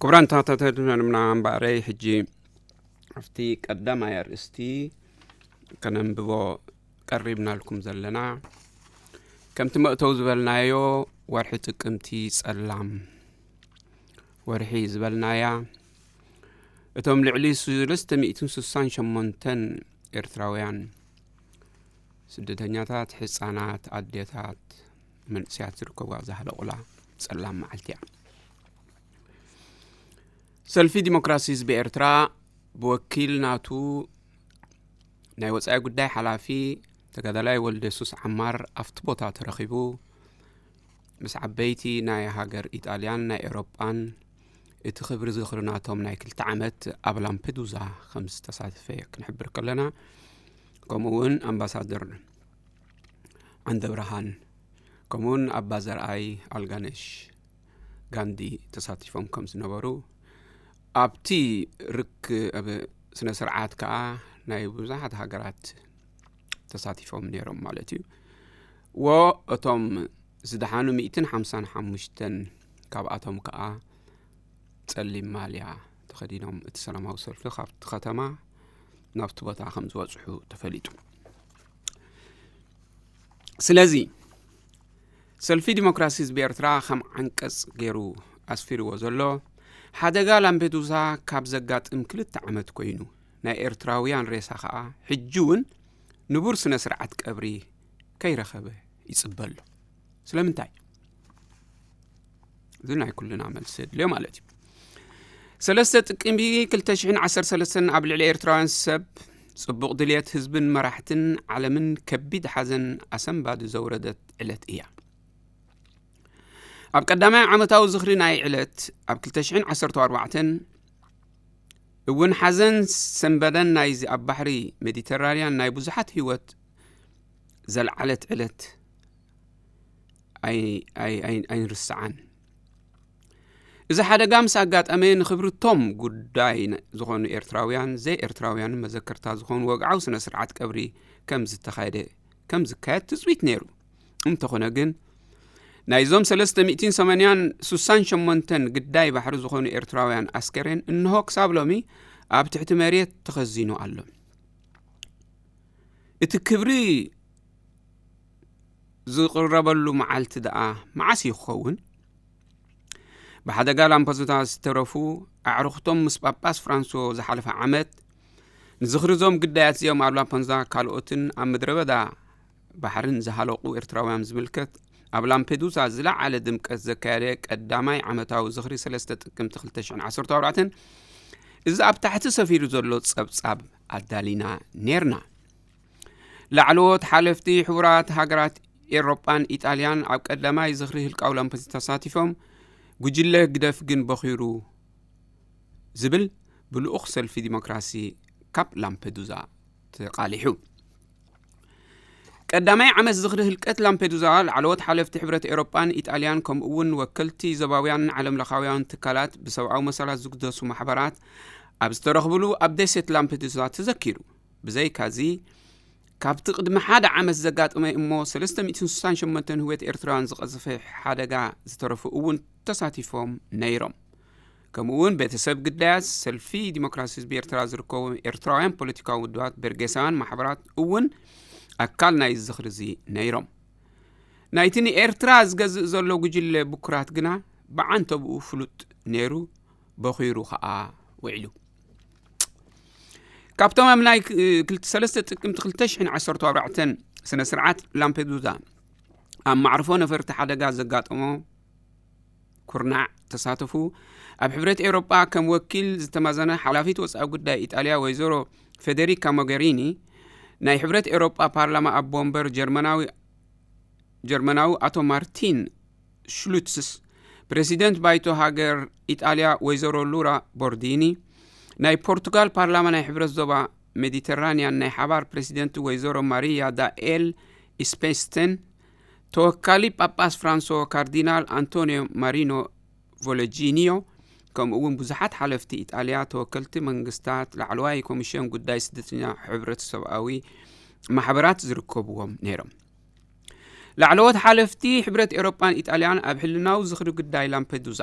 ክቡራን ተኸታተልቲ መደብና እምበኣረይ፣ ሕጂ ኣብቲ ቀዳማይ ኣርእስቲ ከነንብቦ ቀሪብናልኩም ዘለና፣ ከምቲ መእተው ዝበልናዮ፣ ወርሒ ጥቅምቲ ጸላም ወርሒ ዝበልናያ፣ እቶም ልዕሊ ሰለስተ ሚእትን ስሳን ሸሞንተን ኤርትራውያን ስደተኛታት፣ ህጻናት፣ ኣዴታት፣ መንእሰያት ዝርከብዋ ዝሃለቑላ ጸላም መዓልቲ እያ። ሰልፊ ዲሞክራሲ ህዝቢ ኤርትራ ብወኪል ናቱ ናይ ወጻኢ ጉዳይ ሓላፊ ተጋዳላይ ወልደ የሱስ ዓማር ኣብቲ ቦታ ተረኺቡ፣ ምስ ዓበይቲ ናይ ሃገር ኢጣልያን ናይ ኤውሮጳን እቲ ክብሪ ዝኽሪ ናቶም ናይ ክልተ ዓመት ኣብ ላምፔዱዛ ከም ዝተሳተፈ ክንሕብር ከለና፣ ከምኡ እውን ኣምባሳደር ዓንደብርሃን፣ ከምኡ እውን ኣባ ዘርኣይ ኣልጋነሽ ጋንዲ ተሳቲፎም ከም ዝነበሩ፣ ኣብቲ ርክብ ስነ ስርዓት ከኣ ናይ ብዙሓት ሃገራት ተሳቲፎም ነይሮም ማለት እዩ። ወ እቶም ዝደሓኑ ሚእትን ሓምሳን ሓሙሽተን ካብኣቶም ከኣ ጸሊም ማልያ ተኸዲኖም እቲ ሰላማዊ ሰልፊ ካብቲ ከተማ ናብቲ ቦታ ከም ዝበጽሑ ተፈሊጡ። ስለዚ ሰልፊ ዲሞክራሲ ህዝቢ ኤርትራ ከም ዓንቀጽ ገይሩ ኣስፊርዎ ዘሎ፣ ሓደጋ ላምፔዱዛ ካብ ዘጋጥም ክልተ ዓመት ኮይኑ፣ ናይ ኤርትራውያን ሬሳ ከኣ ሕጂ እውን ንቡር ስነ ስርዓት ቀብሪ ከይረኸበ ይጽበ ኣሎ። ስለምንታይ? እዚ ናይ ኩልና መልሲ የድልዮ ማለት እዩ። ሰለስተ ጥቅምቲ ክልተ ሽሕን ዓሰርተ ሰለስተን ኣብ ልዕሊ ኤርትራውያን ሰብ ጽቡቕ ድልየት ህዝብን መራሕትን ዓለምን ከቢድ ሓዘን ኣሰንባዲ ዘውረደት ዕለት እያ። ኣብ ቀዳማይ ዓመታዊ ዝኽሪ ናይ ዕለት ኣብ ክልተ ሽሕን ዓሰርተ ኣርባዕተን እውን ሓዘን ሰንበደን ናይዚ ኣብ ባሕሪ ሜዲተራንያን ናይ ብዙሓት ህይወት ዘልዓለት ዕለት ኣይ-፣ ኣይ-፣ ኣይ-፣ ኣይንርስዓን። እዚ ሓደጋ ምስ ኣጋጠመ ንኽብርቶም ጉዳይ ነ-፣ ዝኾኑ ኤርትራውያን፣ ዘይ ኤርትራውያንን መዘከርታ ዝኾኑ ወግዓዊ ስነ ስርዓት ቀብሪ ከም ዝተኻየደ፣ ከም ዝካየድ ትጽቢት ነይሩ። እንተኾነ ግን ናይዞም ሰለስተ ሚእትን ሰማንያን ስሳን ሸሞንተን ግዳይ ባሕሪ ዝኾኑ ኤርትራውያን ኣስከሬን እንሆ ክሳብ ሎሚ ኣብ ትሕቲ መሬት ተኸዚኑ ኣሎ። እቲ ክብሪ ዝቕረበሉ መዓልቲ ደኣ መዓስ እዩ ክኸውን? ብሓደጋ ላምፓዱዛ ዝተረፉ ኣዕሩኽቶም ምስ ጳጳስ ፍራንሶ ዝሓለፈ ዓመት ንዝኽሪ እዞም ግዳያት እዚኦም ኣብ ላምፓዱዛ ካልኦትን ኣብ ምድረ በዳ ባሕርን ዝሃለቑ ኤርትራውያን ዝምልከት ኣብ ላምፔዱዛ ዝለዓለ ድምቀት ዘካየደ ቀዳማይ ዓመታዊ ዝኽሪ ሰለስተ ጥቅምቲ ክልተ ሽሕን ዓሰርተ ኣርባዕተን እዚ ኣብ ታሕቲ ሰፊሩ ዘሎ ጸብጻብ ኣዳሊና ኔርና። ላዕለዎት ሓለፍቲ ሕቡራት ሃገራት ኤውሮጳን ኢጣልያን ኣብ ቀዳማይ ዝኽሪ ህልቃው ላምፔዱዛ ተሳቲፎም፣ ጉጅለ ግደፍ ግን በኺሩ ዝብል ብልኡኽ ሰልፊ ዲሞክራሲ ካብ ላምፔዱዛ ተቓሊሑ። ቀዳማይ ዓመት ዝኽሪ ህልቀት ላምፔዱዛ፣ ላዕለዎት ሓለፍቲ ሕብረት ኤውሮጳን ኢጣልያን፣ ከምኡ እውን ወከልቲ ዞባውያንን ዓለም ለኻውያን ትካላት ብሰብኣዊ መሰላት ዝግደሱ ማሕበራት ኣብ ዝተረኽብሉ ኣብ ደሴት ላምፔዱዛ ተዘኪሩ። ብዘይካዚ፣ ካብቲ ቅድሚ ሓደ ዓመት ዘጋጠመ እሞ ሰለስተ ሚእትን ስሳን ሸሞንተን ህይወት ኤርትራውያን ዝቐዘፈ ሓደጋ ዝተረፉ እውን ተሳቲፎም ነይሮም። ከምኡ እውን ቤተሰብ ግዳያት ሰልፊ ዲሞክራሲ ህዝቢ ኤርትራ ዝርከቡ ኤርትራውያን ፖለቲካዊ ውድባት፣ በርጌሳውያን ማሕበራት እውን ኣካል ናይ ዝኽሪ እዚ ነይሮም። ናይቲ ንኤርትራ ዝገዝእ ዘሎ ጉጅለ ብኩራት ግና ብዓንተብኡ ፍሉጥ ነይሩ፣ በኺሩ ኸኣ ውዒሉ። ካብቶም ኣብ ናይ ክ-፣ ክልተ-፣ ሰለስተ ጥቅምቲ ክልተ ሽሕን ዓሰርተ ኣርባዕተን ስነ ስርዓት ላምፔዱዛ ኣብ ማዕርፎ ነፈርቲ ሓደጋ ዘጋጠሞ ኩርናዕ ተሳተፉ፣ ኣብ ሕብረት ኤውሮጳ ከም ወኪል ዝተማዘነ ሓላፊት ወጻኢ ጉዳይ ኢጣልያ ወይዘሮ ፌደሪካ ሞገሪኒ፣ ናይ ሕብረት ኤውሮጳ ፓርላማ ኣቦ ወንበር ጀርመናዊ፣ ጀርመናዊ ኣቶ ማርቲን ሽሉትስ፣ ፕረሲደንት ባይቶ ሃገር ኢጣልያ ወይዘሮ ሉራ ቦርዲኒ፣ ናይ ፖርቱጋል ፓርላማ ናይ ሕብረት ዞባ ሜዲተራንያን ናይ ሓባር ፕረሲደንት ወይዘሮ ማሪያ ዳኤል ኢስፔስተን፣ ተወካሊ ጳጳስ ፍራንሶ ካርዲናል ኣንቶኒዮ ማሪኖ ቮሎጂኒዮ፣ ከምኡ እውን ብዙሓት ሓለፍቲ ኢጣልያ፣ ተወከልቲ መንግስታት፣ ላዕለዋይ ኮሚሽን ጉዳይ ስደተኛ ሕብረት ሰብኣዊ ማሕበራት ዝርከብዎም ነይሮም። ላዕለዎት ሓለፍቲ ሕብረት ኤውሮጳን ኢጣልያን ኣብ ሕልናዊ ዝኽሪ ጉዳይ ላምፔዱዛ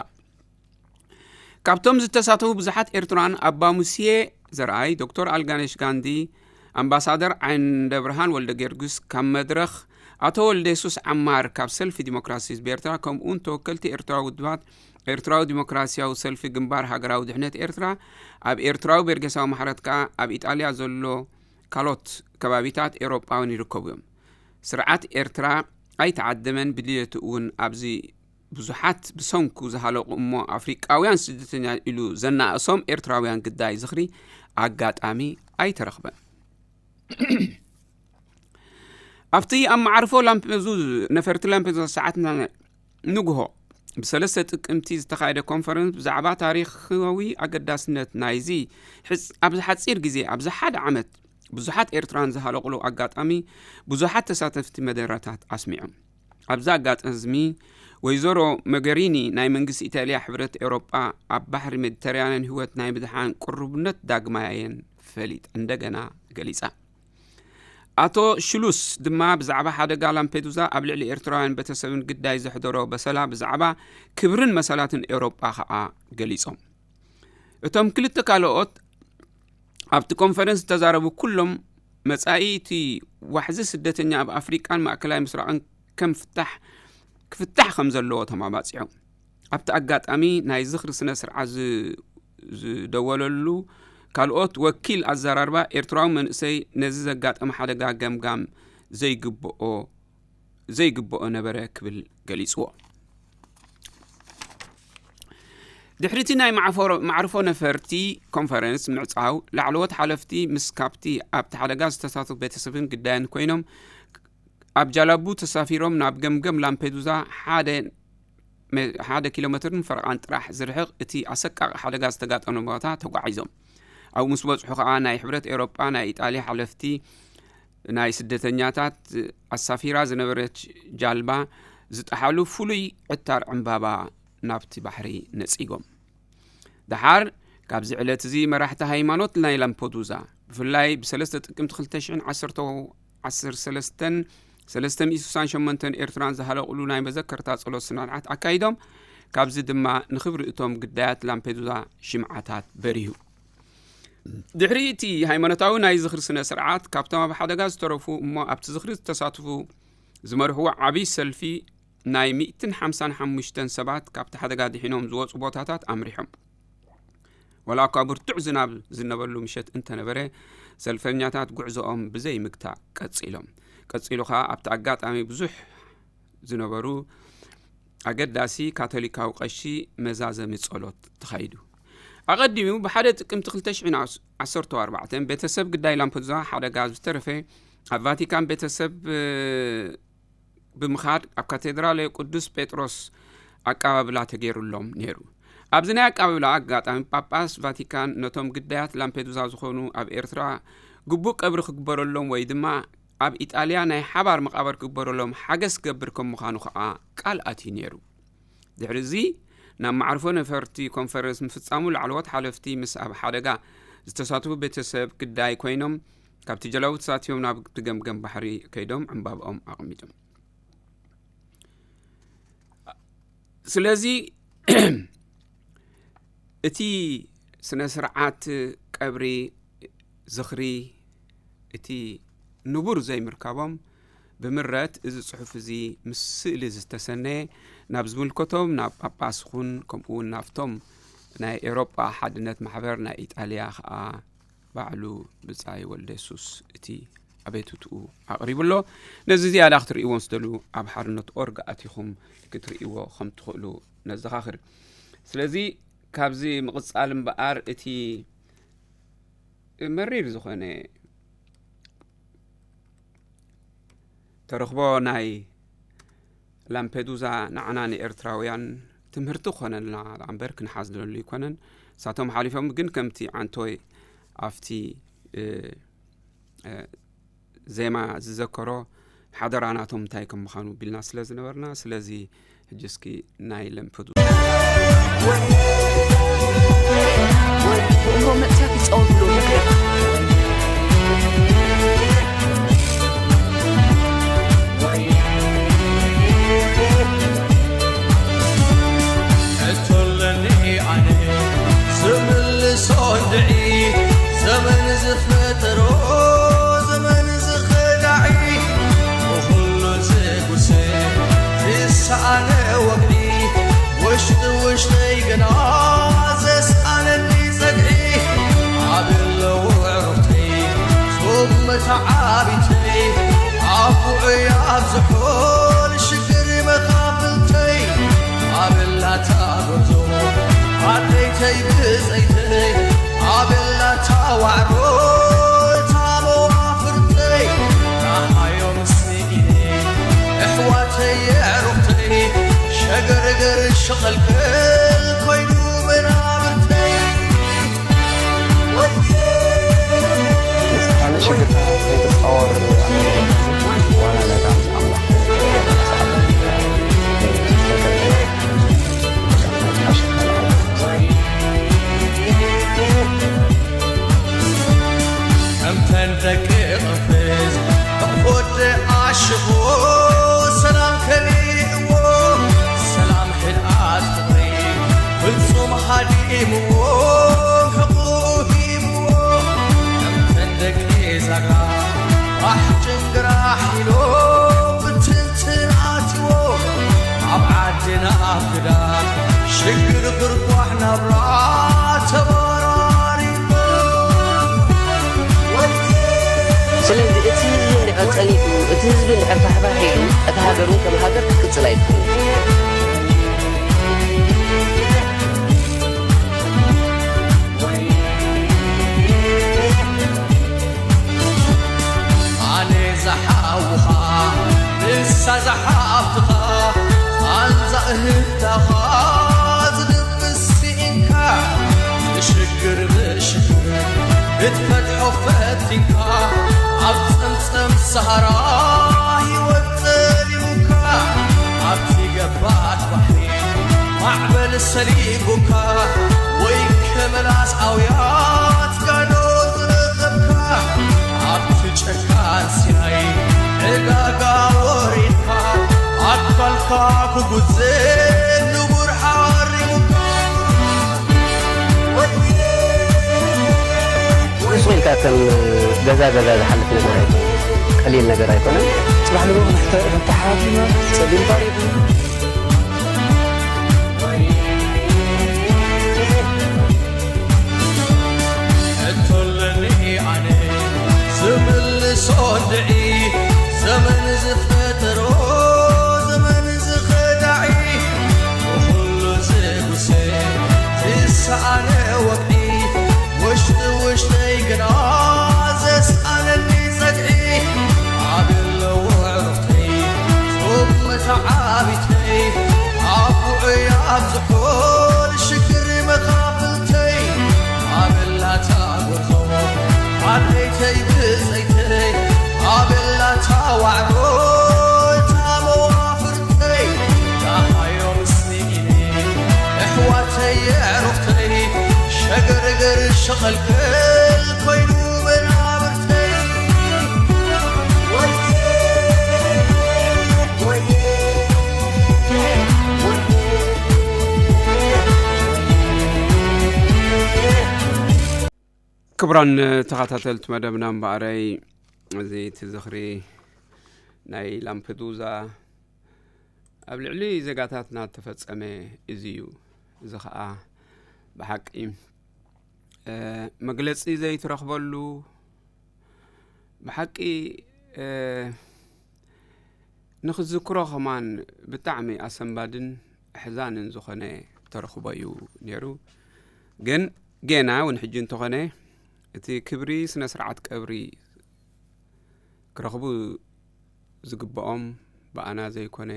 ካብቶም ዝተሳተፉ ብዙሓት ኤርትራውያን ኣባ ሙስየ ዘርኣይ፣ ዶክተር ኣልጋነሽ ጋንዲ፣ ኣምባሳደር ዓይንደብርሃን ወልደ ጊዮርጊስ ካብ መድረኽ፣ ኣቶ ወልደ የሱስ ዓማር ካብ ሰልፊ ዲሞክራሲ ህዝቢ ኤርትራ፣ ከምኡውን ተወከልቲ ኤርትራዊ ውድባት፣ ኤርትራዊ ዲሞክራሲያዊ ሰልፊ፣ ግንባር ሃገራዊ ድሕነት ኤርትራ፣ ኣብ ኤርትራዊ ቤርጌሳዊ ማሕረት ከኣ ኣብ ኢጣልያ ዘሎ ካልኦት ከባቢታት ኤውሮጳውን ይርከቡ እዮም። ስርዓት ኤርትራ ኣይተዓደመን፣ ብድልየቱ እውን ኣብዚ ብዙሓት ብሰንኩ ዝሃለቑ እሞ ኣፍሪቃውያን ስደተኛ ኢሉ ዘናእሶም ኤርትራውያን ግዳይ ዝኽሪ ኣጋጣሚ ኣይተረኽበን። ኣብቲ ኣብ መዓርፎ ላምፔዙ፣ ነፈርቲ ላምፔዙ ሰዓት ና-፣ ንግሆ ብሰለስተ ጥቅምቲ ዝተኻየደ ኮንፈረንስ ብዛዕባ ታሪኻዊ ኣገዳስነት ናይዚ ሕጽ-፣ ኣብዚ ሓጺር ግዜ፣ ኣብዚ ሓደ ዓመት ብዙሓት ኤርትራን ዝሃለቑሉ ኣጋጣሚ ብዙሓት ተሳተፍቲ መደረታት ኣስሚዖም። ኣብዚ ኣጋጣሚ ወይዘሮ መገሪኒ ናይ መንግስቲ ኢጣልያ ሕብረት ኤውሮጳ ኣብ ባሕሪ ሜዲተራንያን ህይወት ናይ ምድሓን ቅሩብነት ዳግማየን ፈሊጥ እንደገና ገሊጻ። ኣቶ ሽሉስ ድማ ብዛዕባ ሓደጋ ላምፔዱዛ ኣብ ልዕሊ ኤርትራውያን ቤተሰብን ግዳይ ዘሕደሮ በሰላ ብዛዕባ ክብርን መሰላትን ኤውሮጳ ከኣ ገሊጾም። እቶም ክልተ ካልኦት ኣብቲ ኮንፈረንስ ዝተዛረቡ ኩሎም መጻኢ እቲ ዋሕዚ ስደተኛ ኣብ ኣፍሪቃን ማእከላይ ምስራቕን ከም ፍታሕ፣ ክፍታሕ ከም ዘለዎ ተማባጺዖም። ኣብቲ ኣጋጣሚ ናይ ዝኽሪ ስነ ስርዓት ዝ-፣ ዝደወለሉ ካልኦት ወኪል ኣዘራርባ ኤርትራዊ መንእሰይ ነዚ ዘጋጠመ ሓደጋ ገምጋም ዘይግብኦ፣ ዘይግብኦ ነበረ ክብል ገሊጽዎ። ድሕሪቲ ናይ ማዕፈሮ-፣ ማዕርፎ ነፈርቲ ኮንፈረንስ ምዕጻው፣ ላዕለዎት ሓለፍቲ ምስ ካብቲ ኣብቲ ሓደጋ ዝተሳተፉ ቤተሰብን ግዳይን ኮይኖም ኣብ ጃላቡ ተሳፊሮም ናብ ገምገም ላምፔዱዛ ሓደ መ-፣ ሓደ ኪሎ ሜትርን ፈረቓን ጥራሕ ዝርሕቕ እቲ ኣሰቃቂ ሓደጋ ዝተጋጠመ ቦታ ተጓዒዞም። ኣብኡ ምስ በጽሑ ከኣ ናይ ሕብረት ኤውሮጳ ናይ ኢጣልያ ሓለፍቲ ናይ ስደተኛታት ኣሳፊራ ዝነበረት ጃልባ ዝጠሓሉ ፍሉይ ዕታር ዕምባባ ናብቲ ባሕሪ ነጺጎም። ደሓር ካብዚ ዕለት እዚ መራሕቲ ሃይማኖት ናይ ላምፔዱዛ፣ ብፍላይ ብሰለስተ ጥቅምቲ ክልተ ሽሕን ዓሰርተ ዓሰርተ ሰለስተን ሰለስተ ሚእቲ ስሳን ሸሞንተን ኤርትራን ዝሃለቑሉ ናይ መዘከርታ ጸሎት ስነ ስርዓት ኣካይዶም። ካብዚ ድማ ንኽብሪ እቶም ግዳያት ላምፔዱዛ ሽምዓታት በሪሁ። ድሕሪ እቲ ሃይማኖታዊ ናይ ዝኽሪ ስነ ስርዓት፣ ካብቶም ኣብ ሓደጋ ዝተረፉ እሞ ኣብቲ ዝኽሪ ዝተሳትፉ ዝመርሕዎ ዓብዪ ሰልፊ ናይ ሚእትን ሓምሳን ሓሙሽተን ሰባት ካብቲ ሓደጋ ድሒኖም ዝወጹ ቦታታት ኣምሪሖም። ወላ እኳ ብርቱዕ ዝናብ ዝነበሉ ምሸት እንተነበረ፣ ሰልፈኛታት ጉዕዞኦም ብዘይ ምግታእ ቀጺሎም። ቀጺሉ ኸኣ ኣብቲ ኣጋጣሚ ብዙሕ ዝነበሩ ኣገዳሲ ካቶሊካዊ ቀሺ መዛዘሚ ጸሎት ተኻይዱ። ኣቐዲሙ ብሓደ ጥቅምቲ ክልተ ሽሕን ዓሰርተ ኣርባዕተን ቤተሰብ ግዳይ ላምፔዱዛ ሓደጋ ዝተረፈ ኣብ ቫቲካን ቤተሰብ፣ እ፣ ብምኻድ ኣብ ካቴድራል ቅዱስ ጴጥሮስ ኣቀባብላ ተገይሩሎም ነይሩ። ኣብዚ ናይ ኣቀባብላ ኣጋጣሚ ጳጳስ ቫቲካን ነቶም ግዳያት ላምፔዱዛ ዝኾኑ ኣብ ኤርትራ ግቡእ ቀብሪ ክግበረሎም ወይ ድማ ኣብ ኢጣልያ ናይ ሓባር መቓብር ክግበረሎም ሓገዝ ክገብር ከም ምዃኑ ኸኣ ቃል ኣትዩ ነይሩ። ድሕሪ እዚ ናብ መዓርፎ ነፈርቲ ኮንፈረንስ ምፍጻሙ ላዕለዎት ሓለፍቲ ምስ ኣብ ሓደጋ ዝተሳተፉ ቤተሰብ ግዳይ ኮይኖም ካብቲ ጀላቡ ተሳቲፎም ናብ ገምገም ባሕሪ ከይዶም ዕምባብኦም ኣቐሚጦም። ስለዚ እቲ ስነ ስርዓት ቀብሪ ዝኽሪ እቲ ንቡር ዘይምርካቦም ብምረት እዚ ጽሑፍ እዚ ምስ ስእሊ ዝተሰነየ ናብ ዝምልከቶም ናብ ጳጳስ ይኹን ከምኡ እውን ናብቶም ናይ ኤውሮጳ ሓድነት ማሕበር ናይ ኢጣልያ ኸኣ ባዕሉ ብጻይ ወልደ የሱስ እቲ ኣቤቱትኡ ኣቕሪቡ ኣሎ። ነዚ ዝያዳ ክትርእይዎ ምስ ደልዩ ኣብ ሓርነት ኦርግ ኣቲኹም ክትርእይዎ ከም ትኽእሉ ነዘኻኽር። ስለዚ ካብዚ ምቕጻል እምበኣር እቲ መሪር ዝኾነ ተረኽቦ ናይ ላምፔዱዛ ንዓና ንኤርትራውያን ትምህርቲ ክኾነልና እምበር ክንሓዝ ንደሉ ኣይኮነን። ንሳቶም ሓሊፎም ግን ከምቲ ዓንቶይ ኣብቲ፣ እ፣ እ፣ ዜማ ዝዘከሮ ሓደራ ናቶም እንታይ ከም ምዃኑ ቢልና ስለ ዝነበርና፣ ስለዚ ሕጂ እስኪ ናይ ላምፔዱዛ ብእምሮ መጥፍያት ይጻወትሉ መድረኽ። ሕቶ ኣለኒ ኣነ ዓቢተይ ኣፉዑይ ኣብዝሖ ንሽግር መኻፍልተይ ኣበላታ ጎዞ ዓደይተይ ብፀይተይ ኣበላታ ዋዕሮ እታ መዋፍርተይ ናሃዮም ስኢነ ኣሕዋተይ የዕሩኽተይ ሸገርገር ሸቐልቀል ኮይኑ መናብርተይ። ኣነ ሽግርካ ከይትፃወር ዋላ ነታ ምስ ኣምላኽ ከምተን ደቂ ቅፍዝ ብሕፎት ኣሽቦ ሰላም ከሊእዎ ሰላም ሕድኣት ፍቕሪ ፍጹም ሃዲምዎ ሕቕኡ ሂብዎ ከምተን ደቂ ዛጋ ባሕ ጭንግራሕ ኢሎም ብትንትን ኣትዎ ኣብ ዓድና ኣብ ግዳ ሽግር ግርጓሕ ናብራ ተባራሪቦ። ስለዚ እቲ ህዝቢ እንድሕር ጸኒቱ፣ እቲ ህዝቢ እንድሕር ፋሕፋሕ ኢሉ፣ እታ ሃገር እውን ከም ሃገር ክትቅጽል ኣይትኽእልን። ኣነ ዝሓውኻ ንሳ ዝሓፍትኻ ቃንዛ እህታኻ ዝድብስ ስኢንካ ብሽግር ብሽግር ክትፈትሖ ፈቲንካ ኣብ ጸምጸም ሰሃራ ህይወት ጸሊሙካ ኣብቲ ገባት ባሕሪ ማዕበል ሰሊቡካ ወይ ከመላስ ኣውያት ጋዶ ዝረኸብካ ኣብቲ ጨካን ሲናይ ዕጋጋ ወሪድካ ኣካልካ ክጉዘ ንቡር ሓሪሙካ። ሱቕ ኢልካ ከም ገዛ ገዛ ዝሓልፍ ነገር ኣይኮነን። ቀሊል ነገር ኣይኮነን። ፅባሕ ንግሆ ክንሕተ- ክንተሓታቲና ፀሊምካ እቶለኒ ኣነ ዝምልሶ እንድዒ ዘመን ዝፈጠሮ ዘመን ዝኸዳዒ ብኹሉ ዝጉሰ ዝሰኣነ ወግዒ ውሽጢ ውሽጠይ ግና ዘስኣነኒ ጸግዒ ኣብ ኣለዎ ዕሩኽተይ ጾም መተዓቢተይ ኣፉዑይ ኣብዝሖ ንሽግር መኻፍልተይ ኣበላታ ጎርዞ ዓደይተይ ብጸይተይ ኣበላታ ዋዕሮ እታ መዋፍርተይ ዳሃዮም ስኢነ ኣሕዋተይ ኣዕሩኽተይ ሸገርገር ሸቐልቀል ኮይኑ መናብርተይ። ክቡራን ተኸታተልቲ መደብና እምበኣረይ እዚ እቲ ዝኽሪ ናይ ላምፐዱዛ ኣብ ልዕሊ ዜጋታትና እተፈጸመ እዚ እዩ። እዚ ኸኣ ብሓቂ መግለጺ ዘይትረኽበሉ ብሓቂ ንኽዝክሮ ኸማን ብጣዕሚ ኣሰንባድን ኣሕዛንን ዝኾነ ተረኽቦ እዩ ነይሩ። ግን ጌና እውን ሕጂ እንተኾነ እቲ ክብሪ ስነ ስርዓት ቀብሪ ክረኽቡ ዝግብኦም ብኣና ዘይኮነ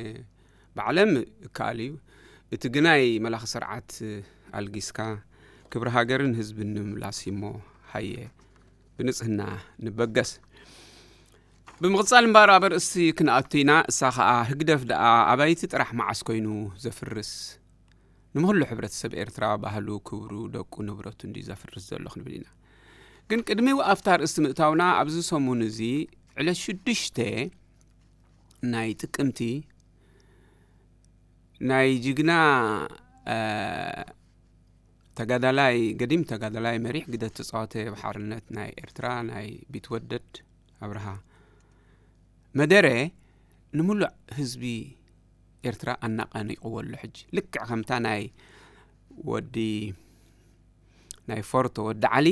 ብዓለም ይከኣል እዩ። እቲ ግናይ መላኺ ስርዓት ኣልጊስካ ክብሪ ሃገርን ህዝብን ንምምላስ እዩሞ ሃየ ብንጽህና ንበገስ። ብምቕጻል እምበኣር ኣብ ኣርእስቲ ክንኣቱ ኢና። እሳ ኸኣ ህግደፍ ደኣ ኣባይቲ ጥራሕ መዓስ ኮይኑ ዘፍርስ? ንምኽሉ ሕብረተሰብ ኤርትራ ባህሉ፣ ክብሩ፣ ደቁ፣ ንብረቱ እንድዩ ዘፍርስ ዘሎ ክንብል ኢና። ግን ቅድሚ ኣብታ ኣርእስቲ ምእታውና ኣብዚ ሰሙን እዚ ዕለት ሽዱሽተ ናይ ጥቅምቲ ናይ ጅግና ተጋዳላይ ገዲም ተጋዳላይ መሪሕ ግደ ተጻወተ ብሓርነት ናይ ኤርትራ ናይ ቢትወደድ ኣብርሃ መደረ ንምሉእ ህዝቢ ኤርትራ ኣናቃኒቅዎ ኣሎ። ሕጂ ልክዕ ከምታ ናይ ወዲ ናይ ፎርቶ ወዲ ዓሊ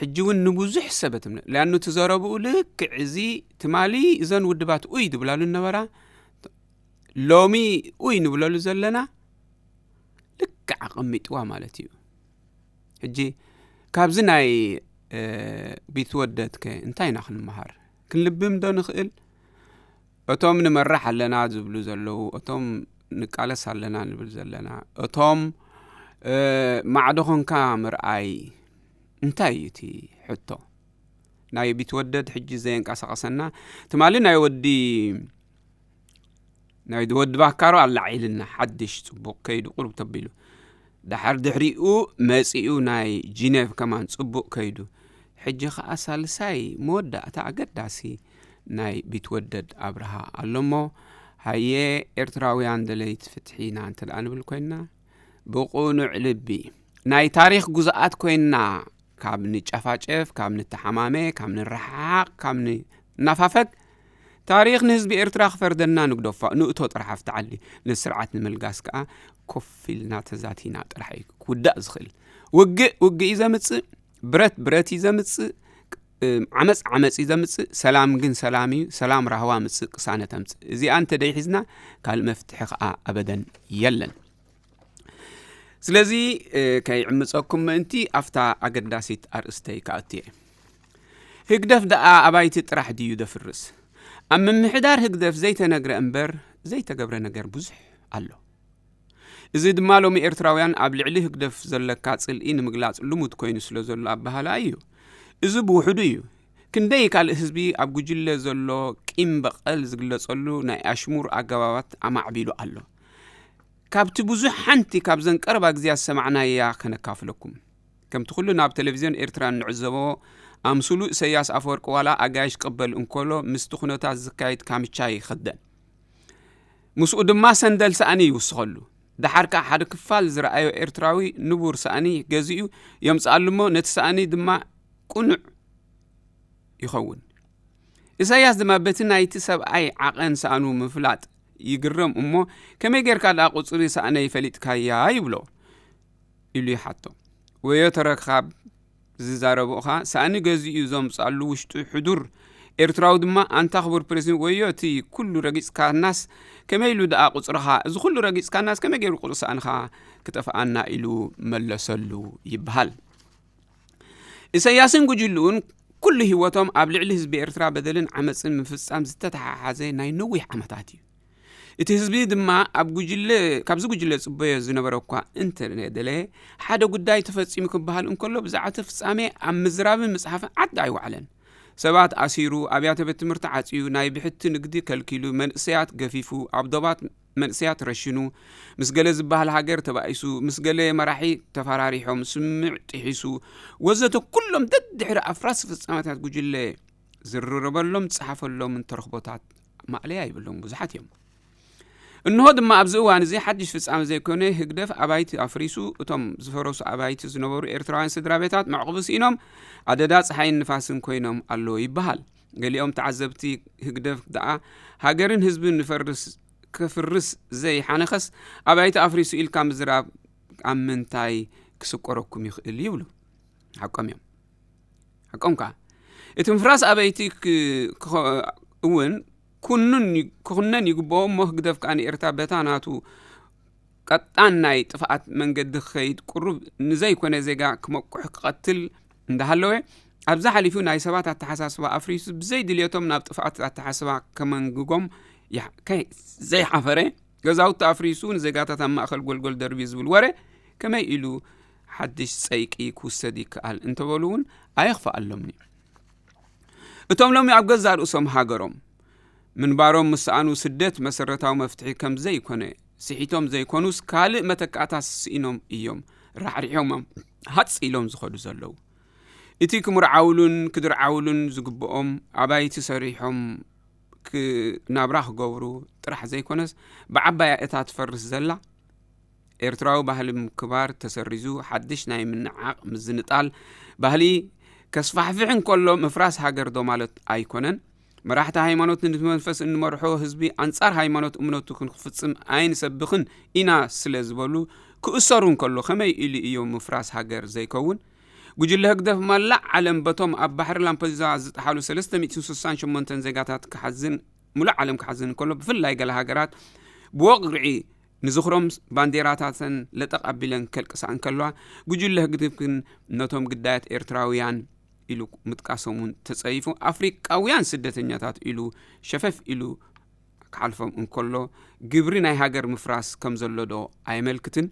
ሕጂ እውን ንብዙሕ ሰበት እምነ ሊኣኑ እቲ ዘረብኡ ልክዕ እዚ ትማሊ እዘን ውድባት ኡይ ዝብላሉ ነበራ፣ ሎሚ ኡይ ንብለሉ ዘለና ልክዕ ኣቐሚጥዋ ማለት እዩ። ሕጂ ካብዚ ናይ ቢትወደድከ እንታይ ኢና ክንመሃር? ክንልብም ዶ ንኽእል? እቶም ንመራሕ ኣለና ዝብሉ ዘለዉ፣ እቶም ንቃለስ ኣለና ንብል ዘለና፣ እቶም ማዕዶ ኾንካ ምርኣይ፣ እንታይ እዩ እቲ ሕቶ? ናይ ቢትወደድ ሕጂ ዘየንቀሳቐሰና ትማሊ ናይ ወዲ ናይ ወዲ ባካሮ ኣላዒልና ሓድሽ ጽቡቕ ከይዱ ቁሩብ ተቢሉ፣ ደሓር ድሕሪኡ መጺኡ ናይ ጂኔቭ ከማን ጽቡቕ ከይዱ። ሕጂ ኸኣ ሳልሳይ መወዳእታ ኣገዳሲ ናይ ቢትወደድ ኣብርሃ ኣሎ እሞ፣ ሃየ ኤርትራውያን ደለይቲ ፍትሒ ኢና እንተ ደኣ ንብል ኮይንና፣ ብቕኑዕ ልቢ ናይ ታሪኽ ጉዝኣት ኮይንና፣ ካብ ንጨፋጨፍ፣ ካብ ንተሓማመ፣ ካብ ንረሓቕ፣ ካብ ንናፋፈግ፣ ታሪኽ ንህዝቢ ኤርትራ ክፈርደና ንግደፋ፣ ንእቶ ጥራሕ ኣብቲ ዓሊ፣ ነቲ ስርዓት ንምልጋስ ከኣ ኮፍ ኢልና ተዛቲና ጥራሕ እዩ ክውዳእ ዝኽእል። ውግእ ውግእ እዩ ዘምጽእ፣ ብረት ብረት እዩ ዘምጽእ፣ ዓመጽ ዓመጽ እዩ ዘምጽእ፣ ሰላም ግን ሰላም እዩ፣ ሰላም ራህዋ ምጽእ፣ ቅሳነት ኣምጽእ። እዚኣ እንተ ደይሒዝና ካልእ መፍትሒ ከኣ ኣበደን የለን። ስለዚ ከይዕምጸኩም ምእንቲ ኣብታ ኣገዳሲት ኣርእስተይ ክኣቱ እየ። ህግደፍ ደኣ ኣባይቲ ጥራሕ ድዩ ደፍርስ? ኣብ ምምሕዳር ህግደፍ ዘይተነግረ እምበር ዘይተገብረ ነገር ብዙሕ ኣሎ። እዚ ድማ ሎሚ ኤርትራውያን ኣብ ልዕሊ ህግደፍ ዘለካ ጽልኢ ንምግላጽ ልሙድ ኮይኑ ስለ ዘሎ ኣበሃህላ እዩ። እዚ ብውሕዱ እዩ። ክንደይ ካልእ ህዝቢ ኣብ ጉጅለ ዘሎ ቂም በቐል ዝግለጸሉ ናይ ኣሽሙር ኣገባባት ኣማዕቢሉ ኣሎ። ካብቲ ብዙሕ ሓንቲ ካብዘን ቀረባ ግዜያት ዝሰማዕናያ ከነካፍለኩም። ከምቲ ኩሉ ናብ ቴሌቪዝዮን ኤርትራ እንዕዘቦ፣ ኣምስሉ ኢሰያስ ኣፈወርቂ ዋላ ኣጋይሽ ቅበል እንከሎ ምስቲ ኩነታት ዝካየድ ካምቻ ይኸደን። ምስኡ ድማ ሰንደል ሳእኒ ይውስኸሉ። ደሓር ከኣ ሓደ ክፋል ዝረኣዮ ኤርትራዊ ንቡር ሳእኒ ገዚኡ የምጽኣሉ እሞ ነቲ ሳእኒ ድማ ቅኑዕ ይኸውን። ኢሳያስ ድማ በቲ ናይቲ ሰብኣይ ዓቐን ሳእኑ ምፍላጥ ይግረም እሞ ከመይ ጌርካ ደኣ ቁጽሪ ሳእነይ ፈሊጥካያ ይብሎ ኢሉ ይሓቶ። ወዮ ተረካብ ዝዛረቦ ኸኣ ሳእኒ ገዚኡ ዘምጽኣሉ ውሽጡ ሕዱር ኤርትራዊ ድማ ኣንታ ክቡር ፕሬዚደንት ወዮ እቲ ኩሉ ረጊጽካናስ ከመይ ኢሉ ደኣ ቁጽርኻ እዚ ኩሉ ረጊጽካናስ ከመይ ገይሩ ቁጽሪ ሳእንኻ ክጠፍኣና ኢሉ መለሰሉ ይበሃል። ኢሰያስን ጉጅልኡን ኩሉ ህይወቶም ኣብ ልዕሊ ህዝቢ ኤርትራ በደልን ዓመጽን ምፍጻም ዝተተሓሓዘ ናይ ነዊሕ ዓመታት እዩ። እቲ ህዝቢ ድማ ኣብ ጉጅለ ካብዚ ጉጅለ ጽበዮ ዝነበረ እኳ እንተደለ ሓደ ጉዳይ ተፈጺሙ ክበሃል እንከሎ ብዛዕባ እቲ ፍጻሜ ኣብ ምዝራብን ምጽሓፍን ዓዲ ኣይወዓለን። ሰባት ኣሲሩ፣ ኣብያተ ቤት ትምህርቲ ዓጽዩ፣ ናይ ብሕቲ ንግዲ ከልኪሉ፣ መንእሰያት ገፊፉ፣ ኣብ ዶባት መንእሰያት ረሽኑ፣ ምስ ገለ ዝበሃል ሃገር ተባኢሱ፣ ምስ ገለ መራሒ ተፈራሪሖም፣ ስምምዕ ጥሒሱ፣ ወዘተ ኩሎም ደድሕሪ ኣፍራሲ ፍጻመታት ጉጅለ ዝርርበሎም ዝጸሓፈሎምን ተረኽቦታት ማእለያ ይብሎም ብዙሓት እዮም። እንሆ ድማ ኣብዚ እዋን እዚ ሓድሽ ፍጻመ ዘይኮነ ህግደፍ ኣባይቲ ኣፍሪሱ እቶም ዝፈረሱ ኣባይቲ ዝነበሩ ኤርትራውያን ስድራ ቤታት መዕቑቢ ስኢኖም ኣደዳ ጸሓይን ንፋስን ኮይኖም ኣለዉ ይበሃል። ገሊኦም ተዓዘብቲ ህግደፍ ደኣ ሃገርን ህዝብን ንፈርስ ክፍርስ ዘይሓነኸስ ኣባይቲ ኣፍሪሱ ኢልካ ምዝራብ ኣብ ምንታይ ክስቆረኩም ይኽእል ይብሉ። ሓቆም እዮም። ሓቆም ከኣ እቲ ምፍራስ ኣበይቲ እውን ኩኑን ክኹነን ይግብኦ እሞ ህግደፍ ከኣ ንኤርትራ በታ ናቱ ቀጣን ናይ ጥፍኣት መንገዲ ክኸይድ ቅሩብ ንዘይኮነ ዜጋ ክመቁሕ ክቐትል እንዳሃለወ ኣብዛ ሓሊፉ ናይ ሰባት ኣተሓሳስባ ኣፍሪሱ ብዘይ ድልየቶም ናብ ጥፍኣት ኣተሓስባ ከመንግጎም ዘይሓፈረ ገዛውቲ ኣፍሪሱ ንዜጋታት ኣብ ማእኸል ጎልጎል ደርቢ ዝብል ወረ ከመይ ኢሉ ሓድሽ ጸይቂ ክውሰድ ይከኣል እንተበሉ እውን ኣየኽፍኣሎምን እዩ። እቶም ሎሚ ኣብ ገዛእ ርእሶም ሃገሮም ምንባሮም ምስ ሰኣኑ ስደት መሰረታዊ መፍትሒ ከም ዘይኮነ ስሒቶም ዘይኮኑስ ካልእ መተካእታ ስኢኖም እዮም ራሕሪሖም ሃጽ ኢሎም ዝኸዱ ዘለዉ። እቲ ክምርዓውሉን ክድርዓውሉን ዝግብኦም ኣባይቲ ሰሪሖም ናብራ ክገብሩ ጥራሕ ዘይኮነስ ብዓባያ እታ ትፈርስ ዘላ ኤርትራዊ ባህሊ ምክባር ተሰሪዙ ሓድሽ ናይ ምንዓቕ ምዝንጣል ባህሊ ከስፋሕፍሕ እንከሎ ምፍራስ ሃገር ዶ ማለት ኣይኮነን? መራሕቲ ሃይማኖት ነቲ መንፈስ እንመርሖ ህዝቢ ኣንጻር ሃይማኖት እምነቱ ክንክፍጽም ኣይንሰብኽን ኢና ስለ ዝበሉ ክእሰሩ እንከሎ ከመይ ኢሉ እዩ ምፍራስ ሃገር ዘይከውን? ጉጅለ ህግደፍ መላእ ዓለም በቶም ኣብ ባሕሪ ላምፐዱዛ ዝጠሓሉ ሰለስተ ሚእትን ስሳን ሸሞንተን ዜጋታት ክሓዝን፣ ሙሉእ ዓለም ክሓዝን እንከሎ፣ ብፍላይ ገለ ሃገራት ብወቕዒ ንዝኽሮም ባንዴራታተን ለጠቕ ኣቢለን ከልቅሳ እንከለዋ፣ ጉጅለ ህግደፍ ግን ነቶም ግዳያት ኤርትራውያን ኢሉ ምጥቃሶም እውን ተጸይፉ፣ ኣፍሪቃውያን ስደተኛታት ኢሉ ሸፈፍ ኢሉ ክሓልፎም እንከሎ፣ ግብሪ ናይ ሃገር ምፍራስ ከም ዘሎ ዶ ኣየመልክትን?